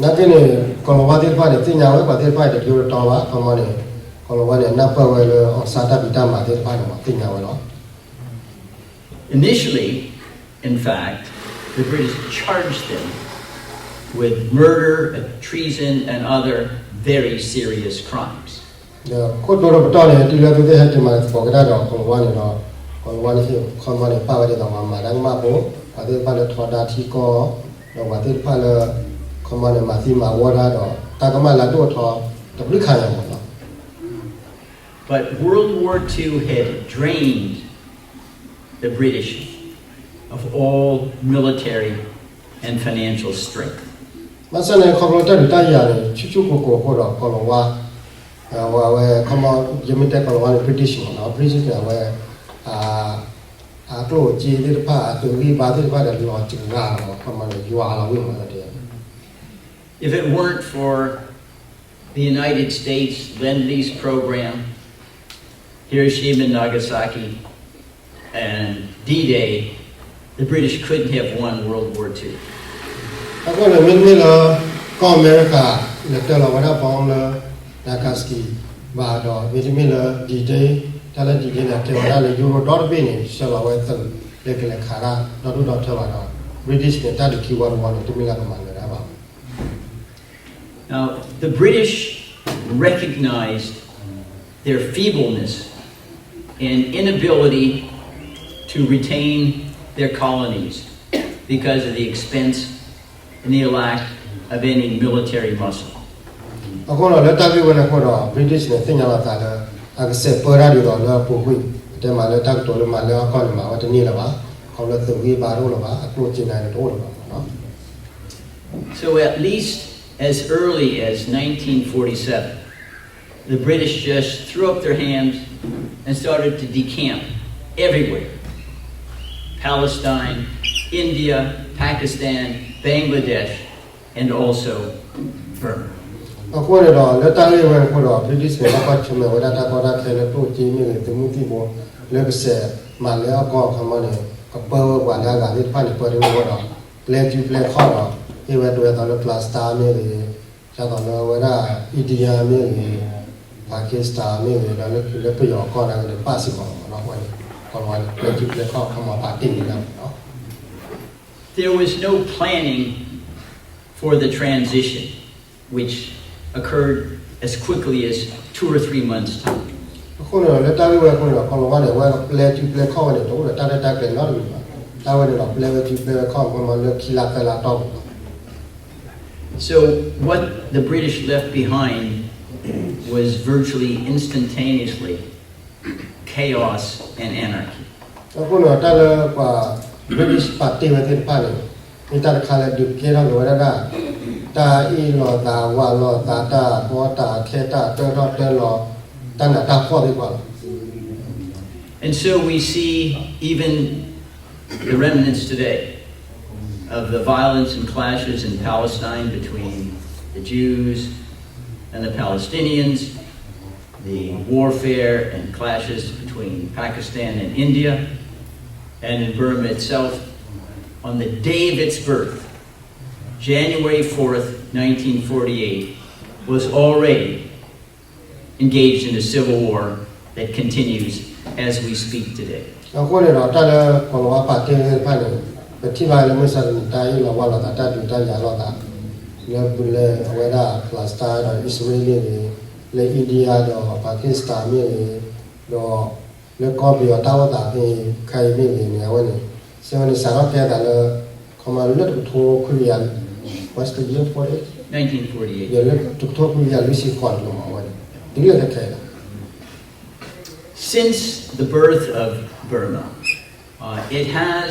နာ်က့န့ၣ် ကီၤလၤဝါသ့ၣ်တဖၣ်န့ၣ် သ့ၣ်ညါဝဲပှၤသ့ၣ်တဖၣ်အံၤတယိတတီဘၣ် ခီမီန့ၣ် ကီၤလၤဝါန့ၣ် နၢ်ပၢၢ်ဝဲလၢ Aung San တၢ်ဖံးတၢ်မၤသ့ၣ်တဖၣ်န့ၣ် သ့ၣ်ညါဝဲလီၤ. Initially, in fact, the British charged them with murder, treason, and other very serious crimes. ဒီးခိၣ်တိဒီးပတီၢ်န့ၣ် တုၤလၢအဝဲသ့ၣ်ဟဲက့ၤမၤသကိးက့ၤတၢ်ဒီးကီၤလၤဝါန့ၣ်ဒီး ကီၤလၤဝါန့ၣ် ခီမီန့ၣ် ပာ်ဝဲဒ်သိးပှၤမၤတၢ်ကမၣ်ဖိ ပှၤသ့ၣ်တဖၣ်လၢထီဒါထံကီၢ် ဒီးပှၤသ့ၣ်တဖၣ်လၢ ခီမီန့ၣ် မၤသံမၤဝီတၢ်ဒီး တၢ်ကမၣ်လၢအဒိၣ်အထီ တဘျုးခါညါမ့ၢ်နီၤ But World War Two had drained the British of all military and financial strength. ဘၣ်ဆၣ်န့ၣ် ခီဖျိတၢ်ဒုးတၢ်ယၤန့ၣ် ဆူၣ်ဆူၣ်ကိၢ်ကိၢ်အဃိဒီး ကီၤလၤဝါ အဝဲ ခီမီ ယမ့ၢ်တဲကီၤလၤဝါန့ၣ် British မ့ၢ်နီၤ British န့ၣ် အဝဲ အကျိၣ်အစ့သ့ၣ်တဖၣ် အသုးဂံၢ်ဘါသ့ၣ်တဖၣ်ဒီး လီၤစှၤလီၤဝဲ ခီမီန့ၣ် ယွၤလီၤဝဲမ့ၢ်နီၤ If it weren't for the United States Lend-Lease Program, Hiroshima and Nagasaki and D-Day, the British couldn't have won World War Two. အဃိန့ၣ် မ့တမ့ၢ်လၢ ကီၢ်အမဲရကၤ လဲၤတၢလီၤဝဲဒၣ် bomb လၢ Nagasaki ဘၣ်ဒီး မ့တမ့ၢ်လၢ D-Day, တၢ်လၢ D-Day န့ၣ် ကဲဝဲဒၣ်လၢ Euro ဒီတဘ့ၣ်န့ၣ် ဆှၢလီၤဝဲသုး လၢကလဲၤခးတၢ် ဒီဒူၣ်ဒီထၢဘၣ်ဒီး British န့ၣ် တၢ်ဒုးခံဝီတဝီန့ၣ် တမ့ၢ်လၢကမၤနၢၤတၢ်ဘၣ်. Now, the British recognized their feebleness and inability to retain their colonies because of the expense and the lack of any military muscle. အဃိဒီးလၢတၢ်ဂ့ၢ်ဝဲန့ၣ်အဃိဒီး British န့ၣ် သ့ၣ်ညါလီၤသးလၢ အကစဲးပၢတၢ်ဒ်သိးလၢအပူၤကွံာ် တဲမးလၢတၢ်ကတိၤလၢမၤလၢအကီၢ်န့ၣ် မၤဝဲတန့ၢ်လၢၤဘၣ်, ခီဖျိလၢသုးဂံၢ်ဘါတအိၣ်လၢၤဘၣ်, အကျိၣ်စ့န့ၣ်တအိၣ်လၢၤဘၣ်မးနီၤ. So at least as early as nineteen forty-seven, the British just threw up their hands and started to decamp everywhere. Palestine, India, Pakistan, Bangladesh, and also Burma. အဃိန့ၣ်ဒီး လၢတၢ်ဂ့ၢ်ဝဲအဃိဒီး British န့ၣ် ဘၣ်ကွၢ်ဆၢၣ်မဲာ်ဝဲဒၣ်တၢ်ကီတၢ်ခဲလၢကျိၣ်စ့မ့ၢ်ဂ့ၤ သုးမုၢ်သံၣ်ဘိ လၢကစဲးမၤလၢအကီၢ်အခီမီန့ၣ် ကပၢဝဲပှၤလၢအဂၤသ့ၣ်တဖၣ်န့ၣ် ပၢတန့ၢ်အဃိဒီး ပျဲစုပျဲခီၣ်ဒီး ဟ့ၣ်ဝဲဒၣ်ဝဲဒ်သိးလၢ Palestine မ့ၢ်ဂ့ၤ, ဒ်သိးလၢအဝဲဒၣ် India မ့ၢ်ဂ့ၤ, Pakistan မ့ၢ်ဂ့ၤ, ဒီးလၢလၢပယီၤအကီၢ်နာ်က့န့ၣ် ပာ်စ့ၢ်ကီးလီၤမးနီၤ. အဃိန့ၣ် ကီၢ်လီၤဝါန့ၣ် ပျဲစုပျဲခီၣ်အခီမီ ပာ်တ့ၢ်န့ၢ်ဒၣ်မးနီၤ. There was no planning for the transition, which occurred as quickly as two or three months' time. အဃိန့ၣ်ဒီး လၢတၢ်ဂ့ၢ်ဝဲအဃိန့ၣ်ဒီး ကီၢ်လီၤဝါန့ၣ် အဝဲပျဲစုပျဲခီၣ်ဝဲန့ၣ် တအိၣ်ဒီးတၢ်ရဲၣ်တၢ်ကျဲၤနီတမံၤဘၣ်. တၢ်ဝဲန့ၣ်ဒီး ပျဲဝဲစုပျဲဝဲခီၣ် မ့ၢ်လၢခံလါသၢလါတီၢ်ပူၤလီၤ. So what the British left behind was virtually instantaneously chaos and anarchy. အဃိန့ၣ်ဒီး တၢ်လၢပှၤ British ပာ်တ့ၢ်ဝဲသ့ၣ်တဖၣ်န့ၣ် မ့ၢ်တၢ်တခါလၢဒုးကဲထီၣ်က့ၤဝဲဒၣ် တၢ်အ့ၣ်လိာ်သးဝးလိာ်သး တၢ်ကီတၢ်ခဲ တၢ်တၢထီၣ်တၢလီၤ တၢ်နးတၢ်ဖှီၣ်သ့ၣ်တဖၣ်လီၤ. And so we see even the remnants today of the violence and clashes in Palestine between the Jews and the Palestinians, the warfare and clashes between Pakistan and India, and in Burma itself, on the day of its birth, January fourth, nineteen forty-eight, was already engaged in a civil war that continues as we speak today. အဃိန့ၣ်ဒီး တၢ်လၢကီၢ်လီၤဝါပာ်တ့ၢ်ဝဲသ့ၣ်တဖၣ်န့ၣ် ပထံၣ်ဘၣ်လၢမုၢ်ဆါတနံၤ တၢ်အ့ၣ်လိာ်ဝးလိာ်သး တၢ်ဒုးတၢ်ယၤလိာ်သး လၢပူၤလၢအဝဲဒၣ် Palestine ဒီး Israel မ့ၢ်ဂ့ၤ, လၢ India ဒီး Pakistan မ့ၢ်ဂ့ၤ, ဒီးလၢကီၢ်ပယီၤတၢ်အိၣ်သးဖဲခဲအံၤမ့ၢ်ဂ့ၤန့ၣ် အဝဲန့ၣ် စ့ၢ်ဝဲန့ၣ် စးထီၣ်ကဲသးလၢ ခီမီလၢတကထိခွံကယၤ what's the year for it? nineteen forty-eight. လၢတကထိခွံကယၤလွံၢ်ဆံဃိးန့ၣ်လီၤမး အဝဲန့ၣ် တုၤလၢခဲခဲအံၤလီၤ. Since the birth of Burma, uh, it has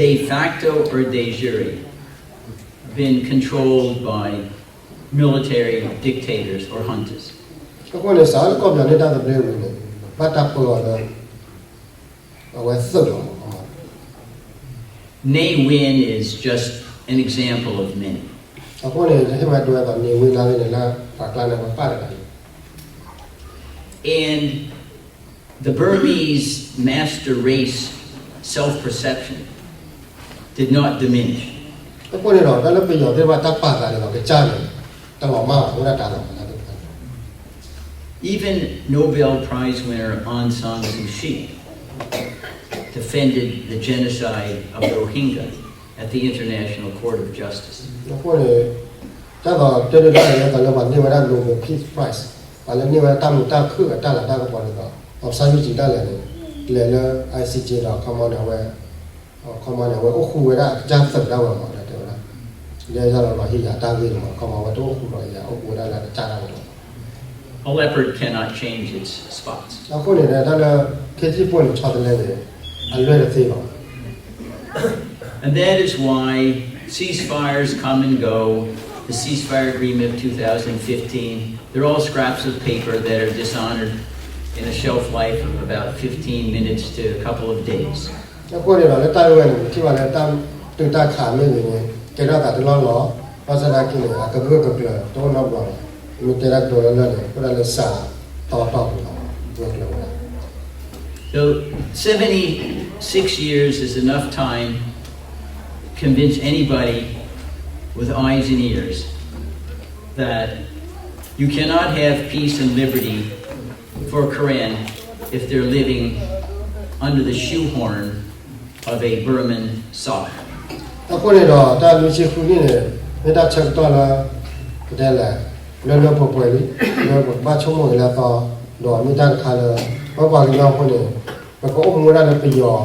de facto or de jure been controlled by military dictators or juntas. အဃိန့ၣ် စးလၢကီၢ်ပယီၤန့ၢ်တၢ်သဘျ့ဝံၤန့ၣ် ဘၣ်တၢ်ပၢအီၤလၢ အဝဲသုးလီၤမး Ne Win is just an example of many. အဃိန့ၣ် ယဟ့ၣ်ဝဲဒၣ်ဝဲဒ်သိး Ne Win နာ်က့န့ၣ် လၢပှၤကျါန့ၣ် ပာ်တဂၤအံၤ And the Burmese master race self-perception did not diminish. အဃိန့ၣ်ဒီး တၢ်လၢပယီၤသ့ၣ်တဖၣ်တၢ်ပာ်သးန့ၣ်ဒီး ကစၢ်န့ၣ် တလီၤမၢ်ဘၣ် အဝဲဒၣ်တၢ်လီၤမၢ်သ့ၣ်တဖၣ်န့ၣ် Even Nobel Prize winner Aung San Suu Kyi defended the genocide of the Rohingya at the International Court of Justice. အဃိန့ၣ် တၢ်သိးတဲဒၣ်တၢ်န့ၣ် တၢ်လၢပှၤန့ၢ်ဝဲဒၣ် Nobel Peace Prize ပှၤလၢန့ၢ်ဝဲဒၣ်တၢ်မုာ်တၢ်ခုၣ်အတၢ်လၤတၢ်ကပီၤဒ်သိး Aung San Suu Kyi ဒၣ်လဲာ်န့ၣ် လဲၤလၢ I C J ဒီး ခီမီန့ၣ် အဝဲ ခီမီန့ၣ် အဝဲအိၣ်ဃူဝဲဒၣ်အကစၢ်သုးဒၣ်ဝဲမး တဲဝဲဒၣ် လၢယၤလီၤလီၤဟ့ၣ်ယၤတၢ်ဂ့ၢ်မး ခီမီ အဝဲတအိၣ်ဃူဒီးယၤ အိၣ်ဃူဝဲဒၣ်လၢအကစၢ်ဒၣ်ဝဲလီၤ. A leopard cannot change its spots. အဃိန့ၣ်ဒီး တၢ်လၢ ခ့ယုၢ်ဖိန့ၣ် ဆီတလဲန့ၣ် အလွဲၢ်တသ့ဘၣ် And that is why ceasefires come and go, the ceasefire agreement of two thousand fifteen, they're all scraps of paper that are dishonored in a shelf life of about fifteen minutes to a couple of days. အဃိန့ၣ်ဒီး လၢတၢ်ဂ့ၢ်ဝဲန့ၣ် ပထံၣ်ဘၣ်လၢတၢ်တုၤတၢ်ခးမ့ၢ်ဂ့ၤန့ၣ် ကဲထီၣ်သးတလီၢ်လီၤ. ဘၣ်ဆၣ်သနာ်က့န့ၣ် အကဂၢၢ်ကကျၢၤတအိၣ်နီတဘျီဘၣ်. မ့ၢ်တဲတၢ်ကတိၤလၢလၢန့ၣ် အိၣ်ဒၣ်လၢစးတီတီပူၤလီၤ. ဂၢၢ်ကျၢၤဝဲဒၣ် So, seventy-six years is enough time to convince anybody with eyes and ears that you cannot have peace and liberty for Karen if they're living under the shoehorn of a Burman sovereign. အဃိန့ၣ်ဒီး တၢ်လွံၢ်ဆံဃုနံၣ်န့ၣ် မ့ၢ်တၢ်ဆၢကတီၢ်လၢ ပတဲလဲၣ် လၢလၢပှဲၤပှဲၤလံ လၢပကဘၣ်ဆိကမိၣ်က့ၤလၢအသီ, ဒီးမ့ၢ်တၢ်တခါလၢ ပပှၤကညီဖိန့ၣ် ပကအိၣ်မူဝဲဒၣ်လၢပယီၤ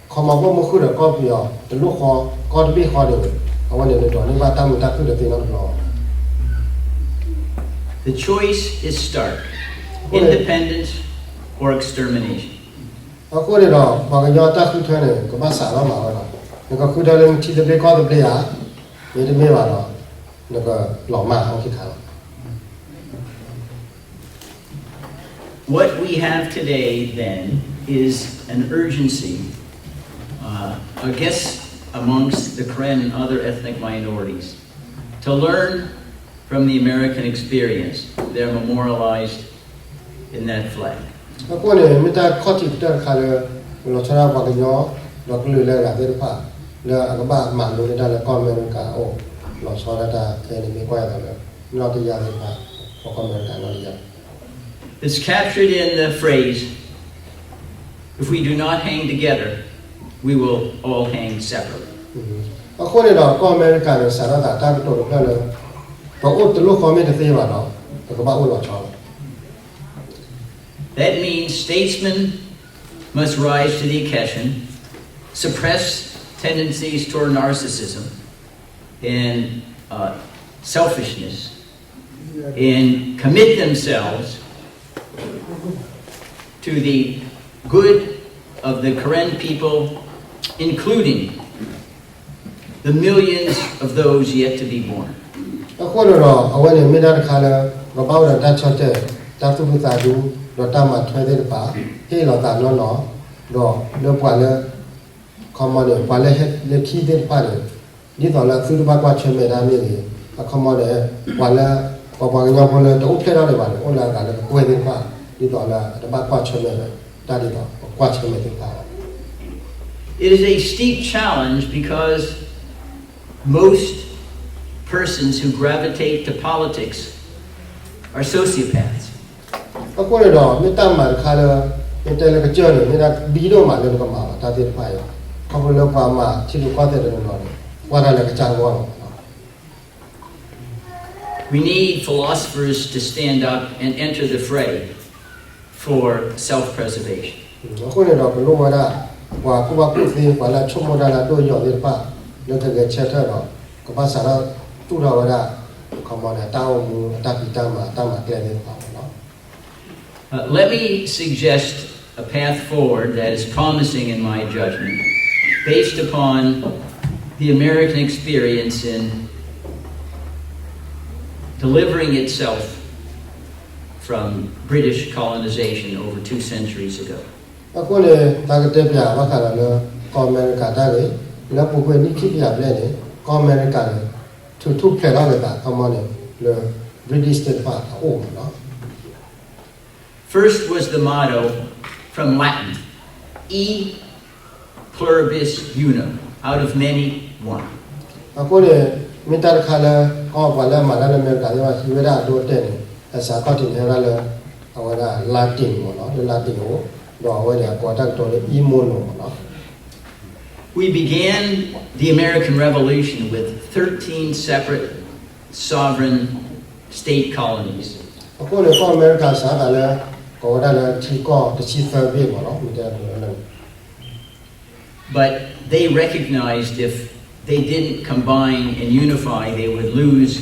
ခီမီပအိၣ်မူဃုာ်ဒီးကီၢ်ပယီၤ တလိၣ်ဃီ ကီၢ်တဘ့ၣ်ဃီန့ၣ် အဝဲန့ၣ် နဒိးန့ၢ်ဘၣ်တၢ်မုာ်တၢ်ခုၣ်တသ့နီတဘျီဘၣ်. The choice is stark. Independence or extermination. အဃိန့ၣ်ဒီး ပှၤကညီတၢ်ဃုထၢန့ၣ် ကဘၣ်စးထီၣ်မၤဝဲလီၤ. နကဃုထၢလၢနထံသဘျ့ကီၢ်သဘျ့ဧါ, မ့တမ့ၢ်ဘၣ်ဒီး နကလီၤမၢ်အီၤခဲခါလီၤ. What we have today, then, is an urgency, uh, I guess, amongst the Karen and other ethnic minorities to learn from the American experience. They're memorialized in that flag. အဃိန့ၣ် မ့ၢ်တၢ်ခီၣ်ထံးကတၢၢ်တခါလၢ လီၤဆီဒၣ်ပှၤကညီ ဒီးကလုာ်လၢအဂၤသ့ၣ်တဖၣ် လၢအကဘၣ်မၤလိန့ၢ်တၢ်လၢကီၢ်အမဲရကၤအအိၣ် လီၤဆီဒၣ်တၢ်ခဲအံၤန့ၣ် မ့ၢ်ကွၢ်ယၤသးလၢ နီၢ်တယၢ်သ့ၣ်တဖၣ် ပှၤကီၢ်အမဲရကၤနီၢ်တယၢ် It's captured in the phrase, if we do not hang together, we will all hang separately. အဃိန့ၣ်ဒီး ကီၢ်အမဲရကၤန့ၣ် စးထီၣ်သးတၢ်ကတိၤတဖျၢၣ်လၢ ပအိၣ်တလိၣ်ဃီမ့ၢ်တသ့ဘၣ်ဒီး ပကဘၣ်အိၣ်လီၤဆီလီၤ. That means statesmen must rise to the occasion, suppress tendencies toward narcissism and, uh, selfishness, and commit themselves to the good of the Karen people, including the millions of those yet to be born. အဃိန့ၣ်ဒီး အဝဲန့ၣ်မ့ၢ်တၢ်တခါလၢ ပဘၣ်အိၣ်ဒီးတၢ်ဆီၣ်တဲာ် တၢ်သူၣ်ဒူသးဒူ ဒီးတၢ်မၤထွဲသ့ၣ်တဖၣ် ဟ့ၣ်လီၤသးနီၢ်နီၢ် ဒီးလၢပှၤလၢ ခီမီန့ၣ် ပှၤလၢဟဲလၢခံသ့ၣ်တဖၣ်န့ၣ် ဒ်သိးလၢအသုတဘၣ်ကွၢ်ဆၢၣ်မဲာ်တၢ်မ့ၢ်ဂ့ၤ အခီမီန့ၣ် ပှၤလၢ ပှၤပှၤကညီဖိလၢတအိၣ်ဖျဲၣ်ထီၣ်ဒံးဘၣ်န့ၣ် အိၣ်လၢအဂၤလၢကကွဲၢ်သ့ၣ်တဖၣ် ဒ်သိးလၢအတဘၣ်ကွၢ်ဆၢၣ်မဲာ် တၢ်ဒ်သိးပကွၢ်ဆၢၣ်မဲာ်သ့ၣ်တဖၣ်လီၤ. It is a steep challenge because most persons who gravitate to politics are sociopaths. အဃိန့ၣ်ဒီး မ့ၢ်တၢ်မၤတခါလၢ မ့ၢ်တဲလၢကစၢၢ်န့ၣ် မ့ၢ်ဒၣ်ဘံဒိၣ်မးလၢနကမၤဘၣ်တၢ်သ့ၣ်တဖၣ်အံၤ ခီဖျိလၢပှၤမၤထံရူၢ်ကီၢ်သဲးတနီၤနီၤန့ၣ် ကွၢ်တၢ်လၢကစၢ်ဂီၢ်လီၤ. We need philosophers to stand up and enter the fray for self-preservation. အဃိန့ၣ်ဒီး ပလိၣ်ဝဲဒၣ် ပှၤကူၣ်ဘၣ်ကူၣ်သ့ ပှၤလၢအဆိကမိၣ်တၢ်လၢအဒိၣ်ယိာ်သ့ၣ်တဖၣ် လၢကဂဲၤဆၢထၢၣ်ဒီး ကဘၣ်စးထီၣ်သူၣ်ထီၣ်ဝဲဒၣ် ခီမီန့ၣ် အတၢ်အိၣ်မူ အတၢ်ဖံးတၢ်မၤ အတၢ်မၤကျဲသ့ၣ်တဖၣ်လီၤ. Uh, let me suggest a path forward that is promising in my judgment, based upon the American experience in delivering itself from British colonization over two centuries ago. အဃိန့ၣ် တၢ်ကတဲပၠးဘၣ်ဃးဒီးလၢ ကီၢ်အမဲရကၤတၢ်ဂ့ၢ် လၢပူၤကွံာ်နံၣ်ခံကယၤဘျဲၣ်န့ၣ် ကီၢ်အမဲရကၤန့ၣ် ထုးထူၣ်ဖျဲးထီၣ်က့ၤသး ခီမီန့ၣ် လၢ British သ့ၣ်တဖၣ်အအိၣ်မးလီၤ. First was the motto from Latin, e pluribus unum, out of many, one. အဃိန့ၣ် မ့ၢ်တၢ်တခါလၢ ကီၢ်ပှၤလၢအမၤတၢ်လၢအမဲရကၤသ့ၣ်တဖၣ် ဟံးဝဲဒၣ်အဒိအတဲာ်န့ၣ် အစးခီၣ်ထံးန့ၣ် ဟဲဝဲဒၣ်လၢ အဝဲဒၣ် Latin မးလီၤ လၢ Latin အအိၣ် ဒီးအဝဲန့ၣ် အကိးတၢ်ကတိၤလၢ e mono မးလီၤ. We began the American Revolution with thirteen separate sovereign state colonies. အဃိန့ၣ် ကီၢ်အမဲရကၤစးသးလၢ ကိးဝဲဒၣ်လၢထံကီၢ်တဆံသၢဘ့ၣ်မးလီၤ မ့ၢ်တဲလၢ But they recognized if they didn't combine and unify, they would lose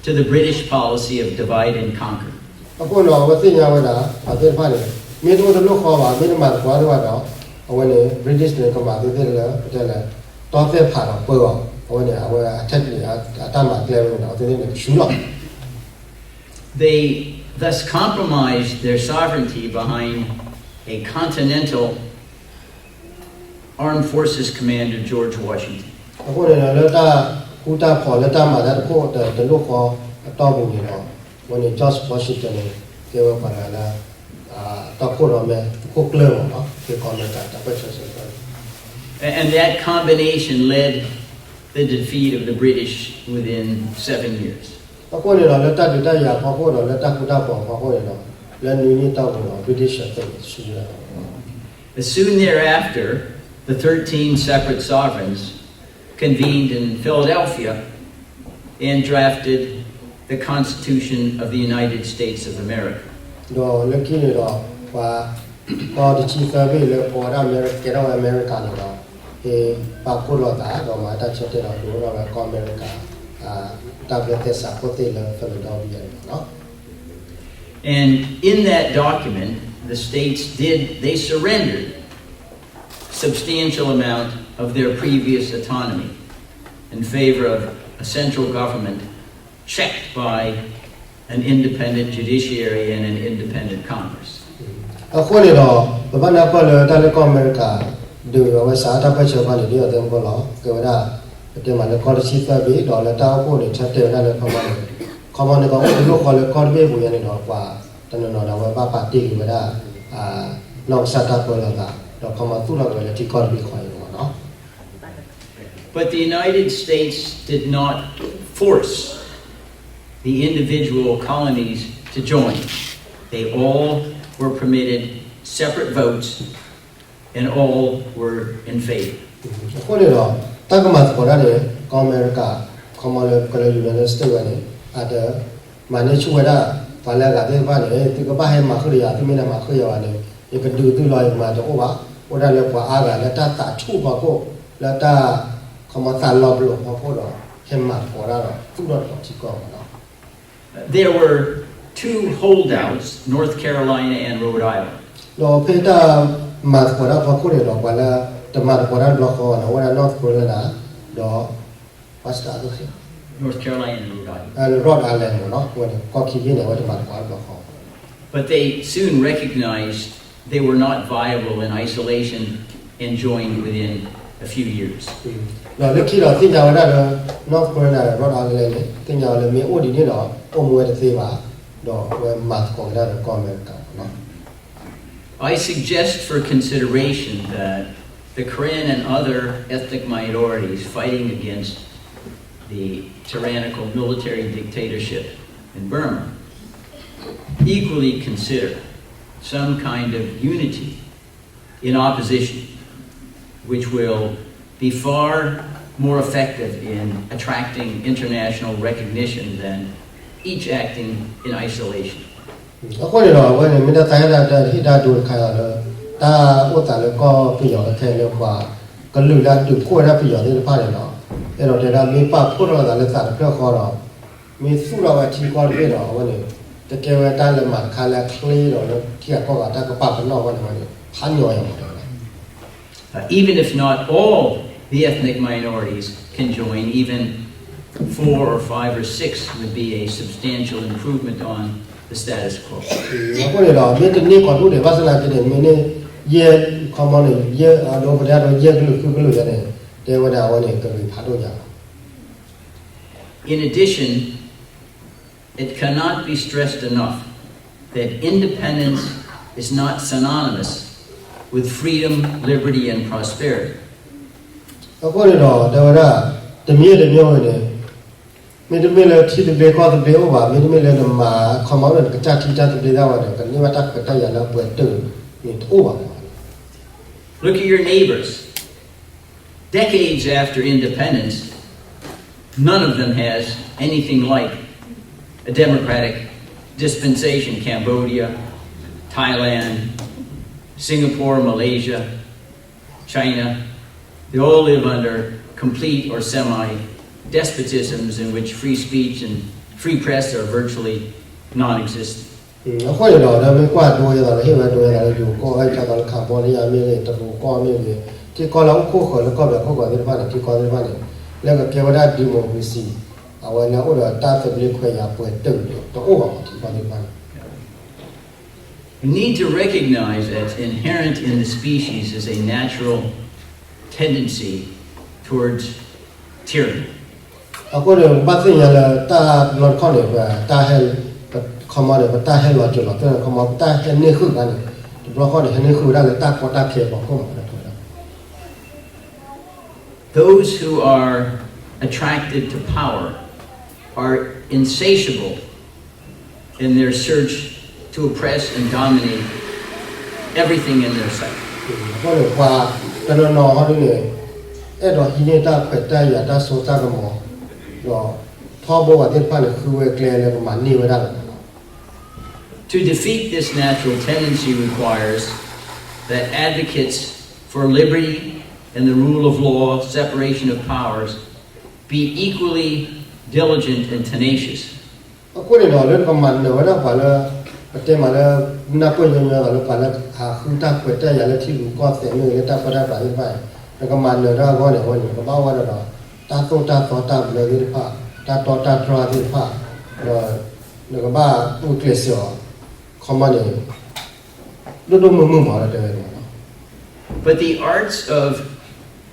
to the British policy of divide and conquer. အဃိန့ၣ် အဝဲသ့ၣ်ညါဝဲဒၣ် ပှၤသ့ၣ်တဖၣ်န့ၣ် မ့ၢ်တအိၣ်တလိၣ်ဃီဘၣ် မ့ၢ်တမၤသကိးတၢ်ဘၣ်ဒီး အဝဲန့ၣ် British န့ၣ် ကမၤသုသ့ၣ်လၢ ပတဲလဲၣ် တီသ့ၣ်ဖးဒီးပၢအီၤ အဝဲန့ၣ် အဝဲအထဲအတၢ်မၤကျဲဝဲန့ၣ် အဝဲသ့ၣ်န့ၣ် ကဆူလီၤ. They thus compromised their sovereignty behind a continental armed forces commander, George Washington. အဃိန့ၣ်ဒီး လၢတၢ်ဃူတၢ်ဖိးလၢတၢ်မၤတၢ်တခိၣ်တလိၣ်ဃီအတီၢ်ပူၤန့ၣ်ဒီး အဝဲန့ၣ် George Washington န့ၣ် ကဲဝဲပှၤတဂၤလၢ တၢ်ဖှိၣ်ဒီးမ့ၢ် သုးခိၣ်ကျၢၢ်မ့ၢ်နီၤ ကီၢ်အမဲရကၤတၢ်ပၢၢ်ဆၢဆၢကတီၢ် And that combination led the defeat of the British within seven years. အဃိန့ၣ်ဒီး လၢတၢ်ဒုးတၢ်ယၤအဖီခိၣ်ဒီး လၢတၢ်ဃူတၢ်ဖိးအဖီခိၣ်န့ၣ်ဒီး လၢနွံနံၣ်တီၢ်ပူၤဒီး British သုးန့ၣ်ဆူၣ်ဝဲဒၣ် Soon thereafter, the thirteen separate sovereigns convened in Philadelphia and drafted the Constitution of the United States of America. ဒီးလၢခံန့ၣ်ဒီး ပှၤ ကီၢ်တဆံသၢဘ့ၣ်လၢကိးဝဲဒၣ်အမဲရကၤ ကဲထီၣ်ဝဲအမဲရကၤန့ၣ်ဒီး ဟ့ၣ်ပာ်ဖှိၣ်လိာ်သး ဒီးမၤတၢ်ဆၢတဲာ်ဒီး ဒုးအိၣ်ထီၣ်ဝဲကီၢ်အမဲရကၤ တၢ်ဘျၢသဲစးခိၣ်သ့ၣ်လၢ Philadelphia န့ၣ်လီၤ. And in that document, the states did, they surrendered substantial amount of their previous autonomy in favor of a central government checked by an independent judiciary and an independent Congress. အဃိန့ၣ်ဒီး ပဘၣ်နၢ်ပၢၢ်လၢတၢ်လၢကီၢ်အမဲရကၤ ဒုးအဝဲစးတၢ်ပၢၢ်ဆၢဘၣ်န့ၣ် ဒ်သိးသ့ၣ်မကီလီၤ ကဲဝဲဒၣ် ပတဲမးလၢကီၢ်တဆံသၢဘ့ၣ် ဒီးလၢတၢ်အိၣ်ဖှိၣ်န့ၣ် ဆၢတဲာ်ဝဲဒၣ်လၢ ခီမီန့ၣ် ခီမီန့ၣ် ကအိၣ်တလိၣ်ဃီလၢကီၢ်တဘ့ၣ်အပူၤညါန့ၣ်ဒီး ပှၤတနီၤနီၤဒီး အဝဲဘၣ်ပာ်တ့ၢ်က့ၤဝဲဒၣ် နီၢ်ကစၢ်တၢ်ပၢလီၤသး ဒီးခီမီသူၣ်ထီၣ်က့ၤဝဲလၢထံကီၢ်တဘ့ၣ်ဃီအံၤန့ၣ်မ့ၢ်နီၤ But the United States did not force the individual colonies to join. They all were permitted separate votes, and all were in favor. အဃိန့ၣ်ဒီး တၢ်ကမၤသကိးတၢ်န့ၣ် ကီၢ်အမဲရကၤ ခီမီလၢကလၢ United States ဝဲန့ၣ် အတမၤန့ၢ်ဆူၣ်ဝဲဒၣ် ပှၤလၢအဂၤသ့ၣ်တဖၣ်န့ၣ် သုကဘၣ်ဟဲမၤဃုာ်ဒီးယၤ သုမ့ၢ်တမၤဃုာ်ယၤဘၣ်န့ၣ် ယကဒုးသုလီၤ ယကမၤတအိၣ်ဘၣ်. အိၣ်ဒၣ်လၢပှၤအါဂၤလၢတၢ်သးဆူၣ်ဖီခိၣ် လၢတၢ် ခီမီသးလီၤပလိာ်ဖီခိၣ်ဒီး ဟဲမၤသကိးတၢ်ဒီး သူၣ်ထီၣ်တထံကီၢ်မ့ၢ်နီၤ There were two holdouts, North Carolina and Rhode Island. ဒီးဖဲတၢ်မၤသကိးတၢ်ဖီခိၣ်န့ၣ်ဒီး ပှၤလၢတမၤသကိးတၢ်တဘျီဃီန့ၣ် အိၣ်ဝဲဒၣ် North Carolina ဒီး North Carolina and Rhode Island. Rhode Island မ့ၢ်နီၤ အဝဲန့ၣ် ကီၢ်ခံဘ့ၣ်န့ၣ် အဝဲတမၤသကိးတၢ်တဘျီဃီ But they soon recognized they were not viable in isolation and joined within a few years. ဒီးလၢခံဒီးသ့ၣ်ညါဝဲဒၣ်လၢ North Carolina ဒီး Rhode Island န့ၣ် သ့ၣ်ညါဝဲလၢမ့ၢ်အိၣ်ဒ်န့ၣ်ဒီး အိၣ်မူဝဲတသ့ဘၣ်, ဒီးအဝဲမၤသကိးက့ၤတၢ်ဒီးကီၢ်အမဲရကၤမ့ၢ်နီၤ I suggest for consideration that the Karen and other ethnic minorities fighting against the tyrannical military dictatorship in Burma equally consider some kind of unity in opposition, which will be far more effective in attracting international recognition than each acting in isolation. အဃိန့ၣ်ဒီး အဝဲန့ၣ် မ့ၢ်တၢ်သးဟ့တၢ်တၢ်ဟ့ၣ်တၢ်ဒိတခါအံၤလၢ တၢ်အိၣ်သးလၢကီၢ်ပယီၤခဲအံၤလၢပှၤ ကလုာ်လၢအဒုးခိၣ်ဝဲဒၣ်ပယီၤသ့ၣ်တဖၣ်န့ၣ်ဒီး အဲၣ်ဒိးတဲဒၣ်မ့ၢ်ပာ်ဖှိၣ်ထီၣ်လိာ်သးလၢသးတဖျၢၣ်ဃီဒီး မ့ၢ်သူၣ်ထီၣ်ဝဲထံကီၢ်တဘ့ၣ်ဒီး အဝဲန့ၣ် တကဲဝဲတၢ်လၢမၤတခါလၢအချ့ဒီးလၢထံဂၤကီၢ်ဂၤတၢ်ကပာ်ပနီၣ်အဂီၢ်န့ၣ် အဝဲန့ၣ် ဖးညီယၤမးတဲဝဲဒၣ် Uh, even if not all the ethnic minorities can join, even four or five or six would be a substantial improvement on the status quo. အဃိန့ၣ်ဒီး မ့ၢ်တန့ၢ်ကီးဒိၣ်န့ၣ် ဘၣ်ဆၣ်သနာ်က့န့ၣ် မ့ၢ်န့ၢ် ယဲၢ် ခီမီန့ၣ် ယဲၢ် အဒိပတဲဒီး ယဲၢ်ကလုာ်ဃုကလုာ်ယဲန့ၣ် တဲဝဲဒၣ်အဝဲန့ၣ် ကဂ့ၤဖးဒိၣ်ညါလီၤ In addition, it cannot be stressed enough that independence is not synonymous with freedom, liberty, and prosperity. အဃိန့ၣ်ဒီး တဲဝဲဒၣ် တမံၤတမံၤဝဲန့ၣ် မ့တမ့ၢ်လၢထံသဘျ့ကီၢ်သဘျ့အိၣ်ဘၣ်, မ့တမ့ၢ်လၢနမၤ ခီမီန့ၣ် နကစၢ်ထံတၢ်သဘျ့ဒၣ်ဝဲန့ၣ် ကန့ၢ်ဘၣ်တၢ်ခွဲးတၢ်ယာ်လၢအပှဲၤတုာ်န့ၣ် တအိၣ်ဘၣ်မး Look at your neighbors. Decades after independence, none of them has anything like a democratic dispensation. Cambodia, Thailand, Singapore, Malaysia, China, they all live under complete or semi despotisms in which free speech and free press are virtually non existent. အဃိန့ၣ်ဒီး ဒီးမ့ၢ်ကွၢ်ဒိဝဲသးဒီး ဟ့ၣ်ဝဲဒိဝဲသးလၢယိၤကီၢ် ဟဲကၢ်သီလၢ Cambodia မ့ၢ်ဂ့ၤ, တရူးကီၢ်မ့ၢ်ဂ့ၤ, ထံကီၢ်လၢအိၣ်ခိၣ်ဃၢၤလၢကီၢ်ပယီၤခိၣ်ဃၢၤသ့ၣ်တဖၣ်န့ၣ် ထံကီၢ်သ့ၣ်တဖၣ်န့ၣ် လၢကကဲဝဲဒၣ် democracy အဝဲလၢအိၣ်ဒီးတၢ်သဘျ့ခွဲးယာ်ပှဲၤတုာ်န့ၣ် တအိၣ်ဘၣ်မး ထံကီၢ်သ့ၣ်တဖၣ်န့ၣ် We need to recognize that inherent in the species is a natural tendency towards tyranny. အဃိန့ၣ် ပဘၣ်သ့ၣ်ညါလၢတၢ်ဘျီတခီၣ်န့ၣ် ပတၢ်ဟဲ ခီ ခီမီန့ၣ် ပတၢ်ဟဲလီၤစၢၤလီၤသွဲၣ်န့ၣ် ခီမီ ပတၢ်ဟဲန့ၢ်ဃုာ်ဂၤန့ၣ် တဘျီဃီန့ၣ် ဟဲန့ၢ်ဃုာ်ဝဲဒၣ်လၢတၢ်ကီတၢ်ခဲအဖီခိၣ်မး Those who are attracted to power are insatiable in their search to oppress and dominate everything in their sight. အဃိန့ၣ် ပှၤတနီၤနီၤဟီဒ်န့ၣ် အဲၣ်ဒိးဟံးန့ၢ်တၢ်ခွဲးတၢ်ယာ်တၢ်စိတၢ်ကမီၤ ဒီးထီဘိဘၣ်သ့ၣ်တဖၣ်န့ၣ် ဃုဝဲကျဲလၢကမၤန့ၢ်ဝဲဒၣ်လီၤ. To defeat this natural tendency requires that advocates for liberty and the rule of law, separation of powers, be equally diligent and tenacious. အဃိန့ၣ်ဒီး လၢနကမၤနၢၤဝဲဒၣ်ပှၤလၢ ပတဲမးလၢ နၢ်ပၢၢ်ညီညီသးလၢပှၤလၢ ဟးဃုတၢ်ခွဲးတၢ်ယာ်လၢထံရူၢ်ကီၢ်သဲးမ့ၢ်ဂ့ၤ လၢတၢ်ပၢတၢ်ပြးသ့ၣ်တဖၣ် နကမၤနၢၤတၢ်အဂီၢ်န့ၣ် အဝဲန့ၣ် နကဘၣ်အိၣ်ဝဲဒၣ်ဒီး တၢ်သိၣ်တၢ်သီတၢ်ဘျၢသ့ၣ်တဖၣ် တၢ်တီတၢ်တြၢ်သ့ၣ်တဖၣ် ဒီး နကဘၣ်အုၣ်ကျဲးစၢးအီၤ ခီမီန့ၣ် ဒိၣ်ဒိၣ်မုၢ်မုၢ်မးလၢတဲဝဲန့ၣ် But the arts of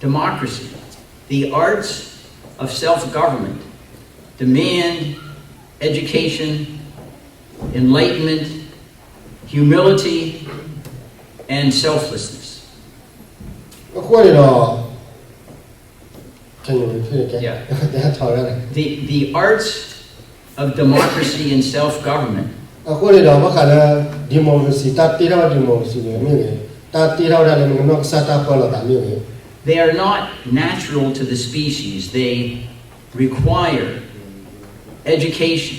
democracy, the arts of self-government, demand education, enlightenment, humility, and selflessness. အဃိန့ၣ်ဒီး Can you repeat again? Yeah. တထီရ The, the arts of democracy and self-government. အဃိန့ၣ်ဒီး ဘၣ်ဃးလၢ democracy တၢ်တ့ထီၣ်ဝဲ democracy န့ၣ်မ့ၢ်ဂ့ၤ တၢ်တ့ထီၣ်ဝဲဒၣ်လၢနကနီၢ်ကစၢ်တၢ်ပၢလီၤသးမ့ၢ်ဂ့ၤ They are not natural to the species. They require education,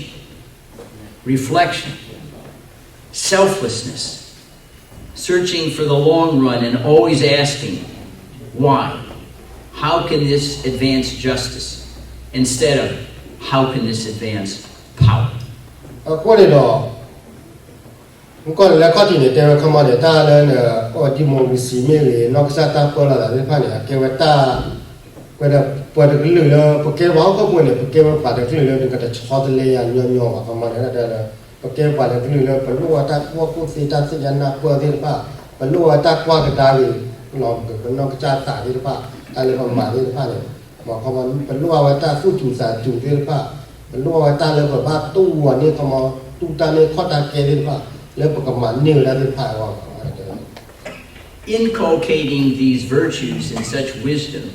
reflection, selflessness, searching for the long run and always asking, why? How can this advance justice? Instead of, how can this advance power? အဃိန့ၣ်ဒီး မ့ၢ်ကီၢ်န့ၣ်လၢခီၣ်ထံးန့ၣ် တဲဝဲခီမီန့ၣ် တၢ်လၢန democracy မ့ၢ်ဂ့ၤ နီၢ်ကစၢ်တၢ်ပၢလီၤသးသ့ၣ်တဖၣ်န့ၣ် အကဲဝဲတၢ် ပှၤတကလုာ်လၢ ပကဲပှၤဟီၣ်ခိၣ်ဖိန့ၣ် ပကဲဝဲပှၤတကလုာ်လၢနကတဆီတလဲယၤညီညီဘၣ် ခီမီန့ၣ် တဲလၢ ပကဲပှၤတကလုာ်လၢ ပလိၣ်ဝဲတၢ်ကူၣ်ဘၣ်ကူၣ်သ့တၢ်သ့ၣ်ညါနၢ်ပၢၢ်သ့ၣ်တဖၣ် ပလိၣ်ဝဲတၢ်ကွၢ်ကဒါက့ၤ လီၤကနီၢ်ကစၢ်သးသ့ၣ်တဖၣ် တၢ်လၢပမၤသ့ၣ်တဖၣ်န့ၣ် မ့ၢ်ခီမီ ပလိၣ်ဝဲတၢ်သူၣ်စူၤသးစူၤသ့ၣ်တဖၣ် ပလိၣ်ဝဲတၢ်လၢပဘၣ်တူၢ်အီၤန့ၣ် ခီမီ တူၢ်တၢ်န့ၢ်ခီၣ်တၢ်ကဲသ့ၣ်တဖၣ် လၢပကမၤန့ၢ်ဝဲဒၣ်သ့ၣ်တဖၣ်အဂီၢ် Inculcating these virtues and such wisdom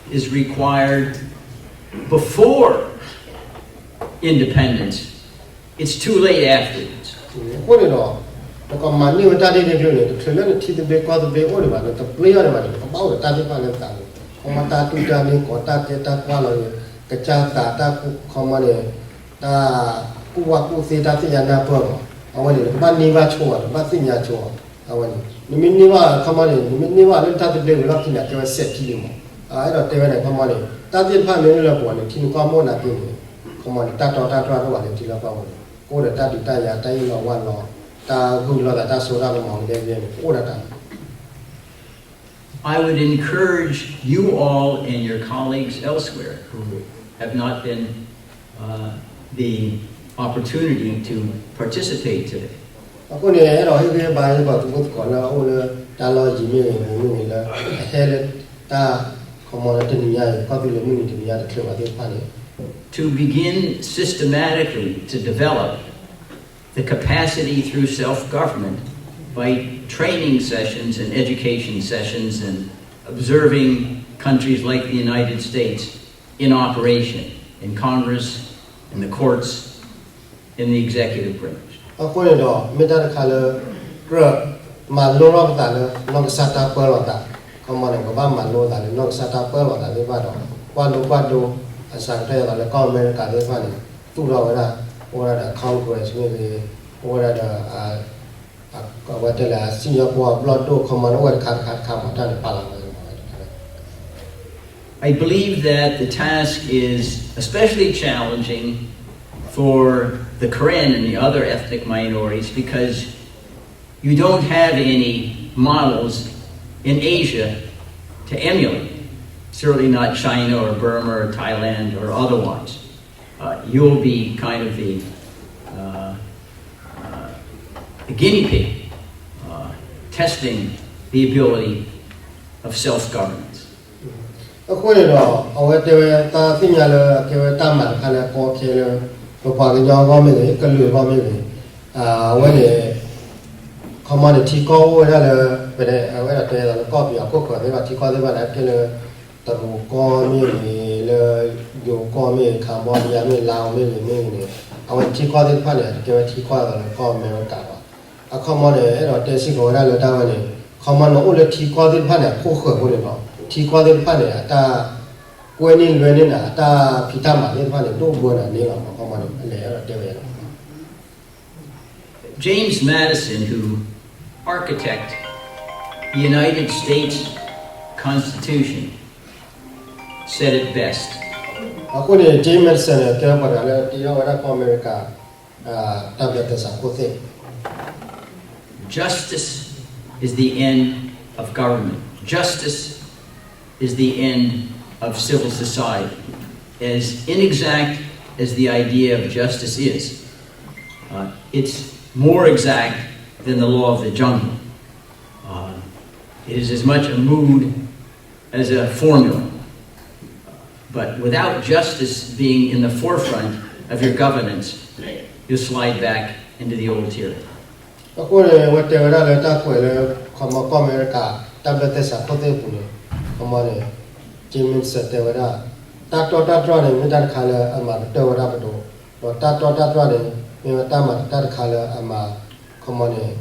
is required before independence. It's too late afterwards. အဃိန့ၣ်ဒီး နကမၤန့ၢ်ဝဲတၢ်ဒ်န့ၣ်ကျိၤန့ၣ် တချုးလၢနထံသဘျ့ကီၢ်သဘျ့အိၣ်ဒံးဘၣ်န့ၣ် တဘျ့အီၤဒံးဘၣ်န့ၣ် ကဘၣ်အိၣ်ဒီးတၢ်သ့ၣ်တဖၣ်လၢသးန့ၣ် ခီမီတၢ်တူၢ်တၢ်န့ၢ်ကီၢ်တၢ်ကဲတၢ်ကွၢ်လီၤန့ၣ် ကစၢ်သးတၢ်ခီမီန့ၣ် တၢ်ကူၣ်ဘၣ်ကူၣ်သ့တၢ်သ့ၣ်ညါနၢ်ပၢၢ်မး အဝဲန့ၣ် နကဘၣ်န့ၢ်ဘၣ်ဆိအီၤ နကဘၣ်သ့ၣ်ညါဆိအီၤ အဝဲန့ၣ် နမ့ၢ်န့ၢ်ဘၣ်ခီမီန့ၣ် နမ့ၢ်န့ၢ်ဘၣ်လၢနတၢ်သဘျ့ဝံၤလီၢ်ခံန့ၣ် အကဲဝဲစဲးခံလံမး အဲၣ်ဒိးတဲဝဲဒၣ်ခီမီန့ၣ် တၢ်သ့ၣ်တဖၣ်မ့ၢ်အိၣ်လၢပဂီၢ်န့ၣ် ထံနကီၢ်မိၢ်နၤသ့န့ၣ် ခီမီန့ၣ် တၢ်တီတၢ်တြၢ်တအိၣ်ဘၣ်လၢထံလၢကီၢ်ပူၤန့ၣ် ကအိၣ်ဒီးတၢ်ဒုးတၢ်ယၤ တၢ်အ့ၣ်လိာ်ဝါလိာ် တၢ်ဂုာ်လိာ်သးတၢ်စိတၢ်ကမီၤကဒဲကဒဲန့ၣ် ကအိၣ်ဒီးတၢ် I would encourage you all and your colleagues elsewhere who have not been uh, the opportunity to participate today. အဃိန့ၣ် အဲၣ်ဒိးဟ့ၣ်ဂံၢ်ဟ့ၣ်ဘါယပှၤသူၣ်ဖိသကိးလၢအအိၣ်လၢတၢ်လီၢ်ယံၤမ့ၢ်ဂ့ၤ မ့ၢ်ဂ့ၤလၢ အဟဲလၢတၢ်ခီမီလၢတနံၤညါအံၤ ကီၢ်သူလ့ၤမုၢ်နံၤတနံၤညါတချုးဘၣ်သ့ၣ်တဖၣ်န့ၣ် to begin systematically to develop the capacity through self-government by training sessions and education sessions and observing countries like the United States in operation, in Congress, in the courts, in the executive branch. အဃိန့ၣ်ဒီး မ့ၢ်တၢ်တခါလၢ ကြၢးမၤလိထီၣ်ပသးလၢ နီၢ်ကစၢ်တၢ်ပၢလီၤသး ခီမီန့ၣ် ကဘၣ်မၤလိသးလၢ နီၢ်ကစၢ်တၢ်ပၢလီၤသးသ့ၣ်တဖၣ်ဒီး ကွၢ်လိကွၢ်ဒိ အစှၤကတၢၢ်ယသးလၢ ကီၢ်အမဲရကၤသ့ၣ်တဖၣ်န့ၣ် သူၣ်ထီၣ်ဝဲဒၣ် အိၣ်ဝဲဒၣ်ဒီး Congress မ့ၢ်ဂ့ၤ အိၣ်ဝဲဒၣ်ဒီး အဝဲတဲလၢ စံၣ်ညီၣ်ကွီၢ်ဘျီၣ်ဒိၣ် ခီမီန့ၣ် အိၣ်ဝဲတခါတခါတခါမး တၢ်န့ၣ်ပာ်လီၤဝဲ I believe that the task is especially challenging for the Karen and the other ethnic minorities because you don't have any models in Asia to emulate. Certainly not China or Burma or Thailand or otherwise. Uh, you'll be kind of the, uh, uh, the guinea pig uh, testing the ability of self governance. အဃိန့ၣ်ဒီး အဝဲတဲဝဲတၢ်သ့ၣ်ညါလၢအကဲဝဲတၢ်မၤတခါလၢအကီခဲလၢ ပပှၤကညီအဂီၢ်မ့ၢ်ဂ့ၤ ကလုာ်အဂီၢ်မ့ၢ်ဂ့ၤ အဝဲန့ၣ် ခီမီန့ၣ် ထံကီၢ်အိၣ်ဝဲဒၣ်လၢ ပဝဲဒၣ်တဲသိးလၢကီၢ်ပယီၤခိၣ်ဃၢၤသ့ၣ်တဖၣ် ထံကီၢ်သ့ၣ်တဖၣ်န့ၣ် ကဲလၢ တရူးကီၢ်မ့ၢ်ဂ့ၤ, လၢယိၤကီၢ်မ့ၢ်ဂ့ၤ, Cambodia မ့ၢ်ဂ့ၤ, Laos မ့ၢ်ဂ့ၤမ့ၢ်ဂ့ၤန့ၣ် အဝဲထံကီၢ်သ့ၣ်တဖၣ်န့ၣ် အကဲဝဲထံကီၢ်အသိးလၢကီၢ်အမဲရကၤလီၤ. အခီမီန့ၣ် အဲၣ်ဒိးတဲစ့ၢ်ကီးဝဲဒၣ်လၢတၢ်ဝဲန့ၣ် ခီမီန့ၣ်အိၣ်လၢထံကီၢ်သ့ၣ်တဖၣ်န့ၣ် အခိၣ်ဃၢၤဖိန့ၣ်လီၤ. ထံကီၢ်သ့ၣ်တဖၣ်န့ၣ် အတၢ်ကွဲန့ၢ်လွဲန့ၢ်န့ၣ် အတၢ်ဖံးတၢ်မၤသ့ၣ်တဖၣ်န့ၣ် ဒိၣ်ဘှီနၤန့ၣ်လီၤ. ခီမီန့ၣ် အလဲၤအဲၣ်ဒိးတဲဝဲလီၤ. James Madison, who architect the United States Constitution, said it best. အဃိန့ၣ် James Madison န့ၣ် ကဲပှၤတဂၤလၢတ့ထီၣ်ဝဲဒၣ်ကီၢ်အမဲရကၤ တၢ်ဘျၢသဲစးခိၣ်သ့ၣ် Justice is the end of government. Justice is the end of civil society. As inexact as the idea of justice is, uh, it's more exact than the law of the jungle. Uh, it is as much a mood as a formula. But without justice being in the forefront of your governance, you'll slide back into the old tyranny. အဃိန့ၣ် အဝဲတဲဝဲဒၣ်လၢတၢ်ကွဲးလၢ ခီမီကီၢ်အမဲရကၤ တၢ်ဘျၢသဲစးခိၣ်သ့ၣ်အပူၤန့ၣ် ခီမီန့ၣ် James Madison တဲဝဲဒၣ် တၢ်တီတၢ်တြီၢ်န့ၣ် မ့ၢ်တၢ်တခါလၢအမၤကတၢၢ်ဝဲဒၣ်ပဒိၣ်, ဒီးတၢ်တီတၢ်တြီၢ်န့ၣ် မ့ၢ်ဝဲတၢ်မၤတၢ်တခါလၢအမၤ ခီမီန့ၣ်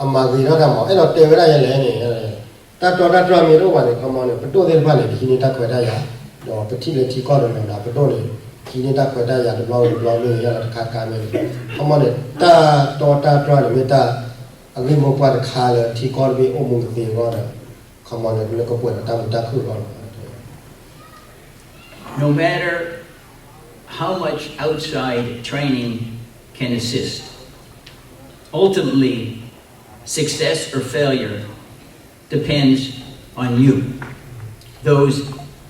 အမၤဂ့ၤထီၣ်တၢ်မး အဲၣ်ဒိးတဲဝဲဒၣ်ယဲလဲၣ်န့ၣ် တၢ်တီတၢ်တြီၢ်မ့ၢ်တအိၣ်ဘၣ်န့ၣ် ခီမီန့ၣ် ပဒိၣ်သ့ၣ်တဖၣ်န့ၣ် ကဟံးန့ၢ်တၢ်ခွဲးတၢ်ယာ်, ဒီးပထံၣ်လၢထံကီၢ်တနီၤနီၤ ပဒိၣ်န့ၣ် ကဟံးန့ၢ်တၢ်ခွဲးတၢ်ယာ်တဘျီဝံၤတဘျီမ့ၢ်ဂ့ၤ တၢ်လီၢ်တခါခါမ့ၢ်ဂ့ၤ, ခီမီန့ၣ် တၢ်တီတၢ်တြီၢ်န့ၣ် မ့ၢ်တၢ်အဂ့ၢ်မိၢ်ပှၢ်တခါလၢ ထံကီၢ်တဘ့ၣ်အိၣ်မူကသ့အဂီၢ်ဒီး ခီမီန့ၣ် လၢကပှဲၤဒီးတၢ်မုာ်တၢ်ခုၣ်အဂီၢ်လီၤ. No matter how much outside training can assist, ultimately, success or failure depends on you, those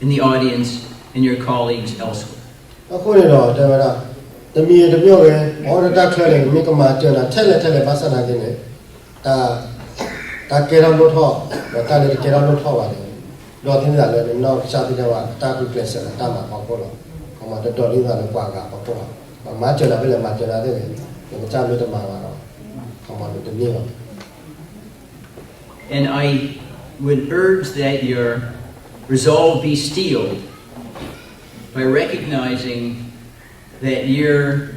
in the audience, and your colleagues elsewhere. အဃိန့ၣ်ဒီးတဲဝဲဒၣ် တမံၤတမံၤဂ့ၤ ပှၤအိၣ်လၢတၢ်ချၢန့ၣ် မ့ၢ်ကမၤစၢၤနၤထဲလဲၣ်ထဲလဲၣ် ဘၣ်ဆၣ်သနာ်က့န့ၣ် တၢ် တၢ်ကဲထီၣ်လိၣ်ထီၣ် ဒီးတၢ်လၢတကဲထီၣ်လိၣ်ထီၣ်ဘၣ်န့ၣ် ဒိးသန့ၤသးလၢနနီၢ်ကစၢ်သ့ၣ်တဖၣ် တၢ်ဂုာ်ကျဲးစၢးဒီးတၢ်မၤဖီခိၣ်လီၤ. ခီမီတဒိးန့ၢ်သးလၢပှၤဂၤဖီခိၣ်လီၤ. ပှၤမၤစၢၤနၤဖဲလဲၣ် မၤစၢၤနၤသ့ၣ်ဂ့ၤ နကစၢ်မ့ၢ်တမၤဘၣ်ဒီး ခီမီန့ၣ်တန့ᢢ်ဘၣ် And I would urge that your resolve be steeled by recognizing that your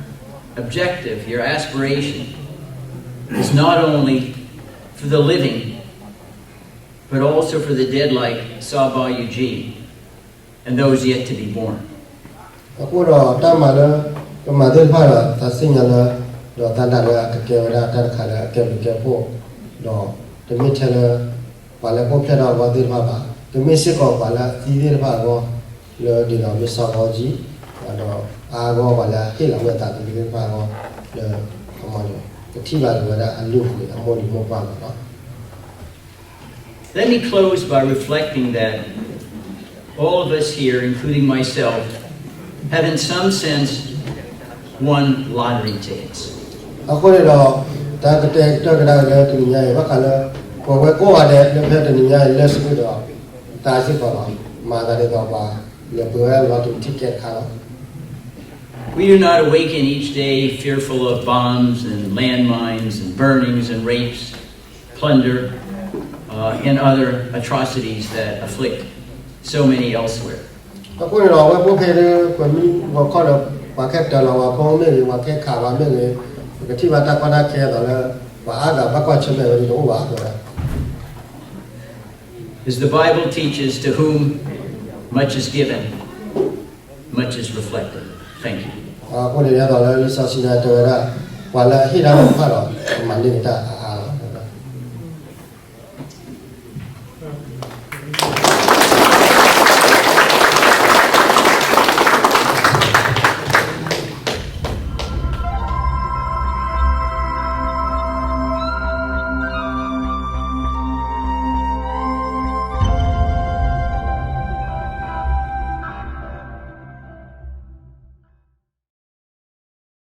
objective, your aspiration, is not only for the living, but also for the dead like Saba Yuji and those yet to be born. အဃိဒီးတၢ်မၤလၢ ပမၤသ့ၣ်တဖၣ်ဒီး သးသ့ၣ်ညါလၢ ဒီးသးဒၣ်လၢအကကဲဝဲဒၣ်တၢ်တခါလၢအကဲဘျုးကဲဖှိၣ်, ဒီးတမ့ၢ်ထဲလၢ ပှၤလၢအိၣ်ဖျဲၣ်ထီၣ်အဂီၢ်သ့ၣ်တဖၣ်ဘၣ်, ကမ့ၢ်စ့ၢ်ကီးပှၤလၢအသံသ့ၣ်တဖၣ်အဂီၢ်, လၢဒ်သိးမ့ၢ်စီၤဘီကၠံ, ဒီးအါအဂီၢ်ပှၤလၢအဟ့ၣ်လီၤဝဲအသးသမူသ့ၣ်တဖၣ်အဂီၢ်, လၢ ခီမီန့ၣ် ကထံၣ်ဘၣ်က့ၤဝဲဒၣ်အလုၢ်အပှ့ၤအမိၢ်လံၤမိၢ်ပှၢ်လီၤ. Let me close by reflecting that all of us here, including myself, have in some sense won lottery tickets. အဃိန့ၣ်ဒီး တၢ်ကတဲာ်ကတီၤကဒါက့ၤလၢတနံၤညါအံၤ ဘၣ်ဃးလၢ ပဝဲကိးဂၤဒဲးလၢဖဲတနံၤညါအံၤလၢစုကဒီး တၢ်စ့ၢ်ကီးလီၤ. မၤသးဒ်သိးပှၤ လဲၤပှ့ၤဝဲဒၣ် lottery ticket တခါလီၤ. We do not awaken each day fearful of bombs and landmines and burnings and rapes, plunder, uh, and other atrocities that afflict so many elsewhere. အဃိန့ၣ်ဒီး အဝဲပအိၣ်ဖဲလၢ ပမ့ၢ်ဂီၤခီဒီး ပှၤခဲတၢၤလီၤဝဲဖိမ့ၢ်ဂ့ၤ, ပှၤခဲခးဝဲမ့ၢ်ဂ့ၤ, ပကထံၣ်ဘၣ်တၢ်ကီတၢ်ခဲအသိးလၢ ပှၤအါဂၤဘၣ်ကွၢ်ဆၢၣ်မဲာ်ဝဲဒ်တအိၣ်ဘၣ်အသိးလီၤ. As the Bible teaches, to whom much is given, much is reflected. Thank you. အဃိန့ၣ်ဒ်သိးလၢလံာ်စီဆှံတဲဝဲဒၣ် ပှၤလၢအဟ့ၣ်တၢ်နီတဖၣ်ဒီး ကမၤန့ၢ်က့ၤတၢ်အါ.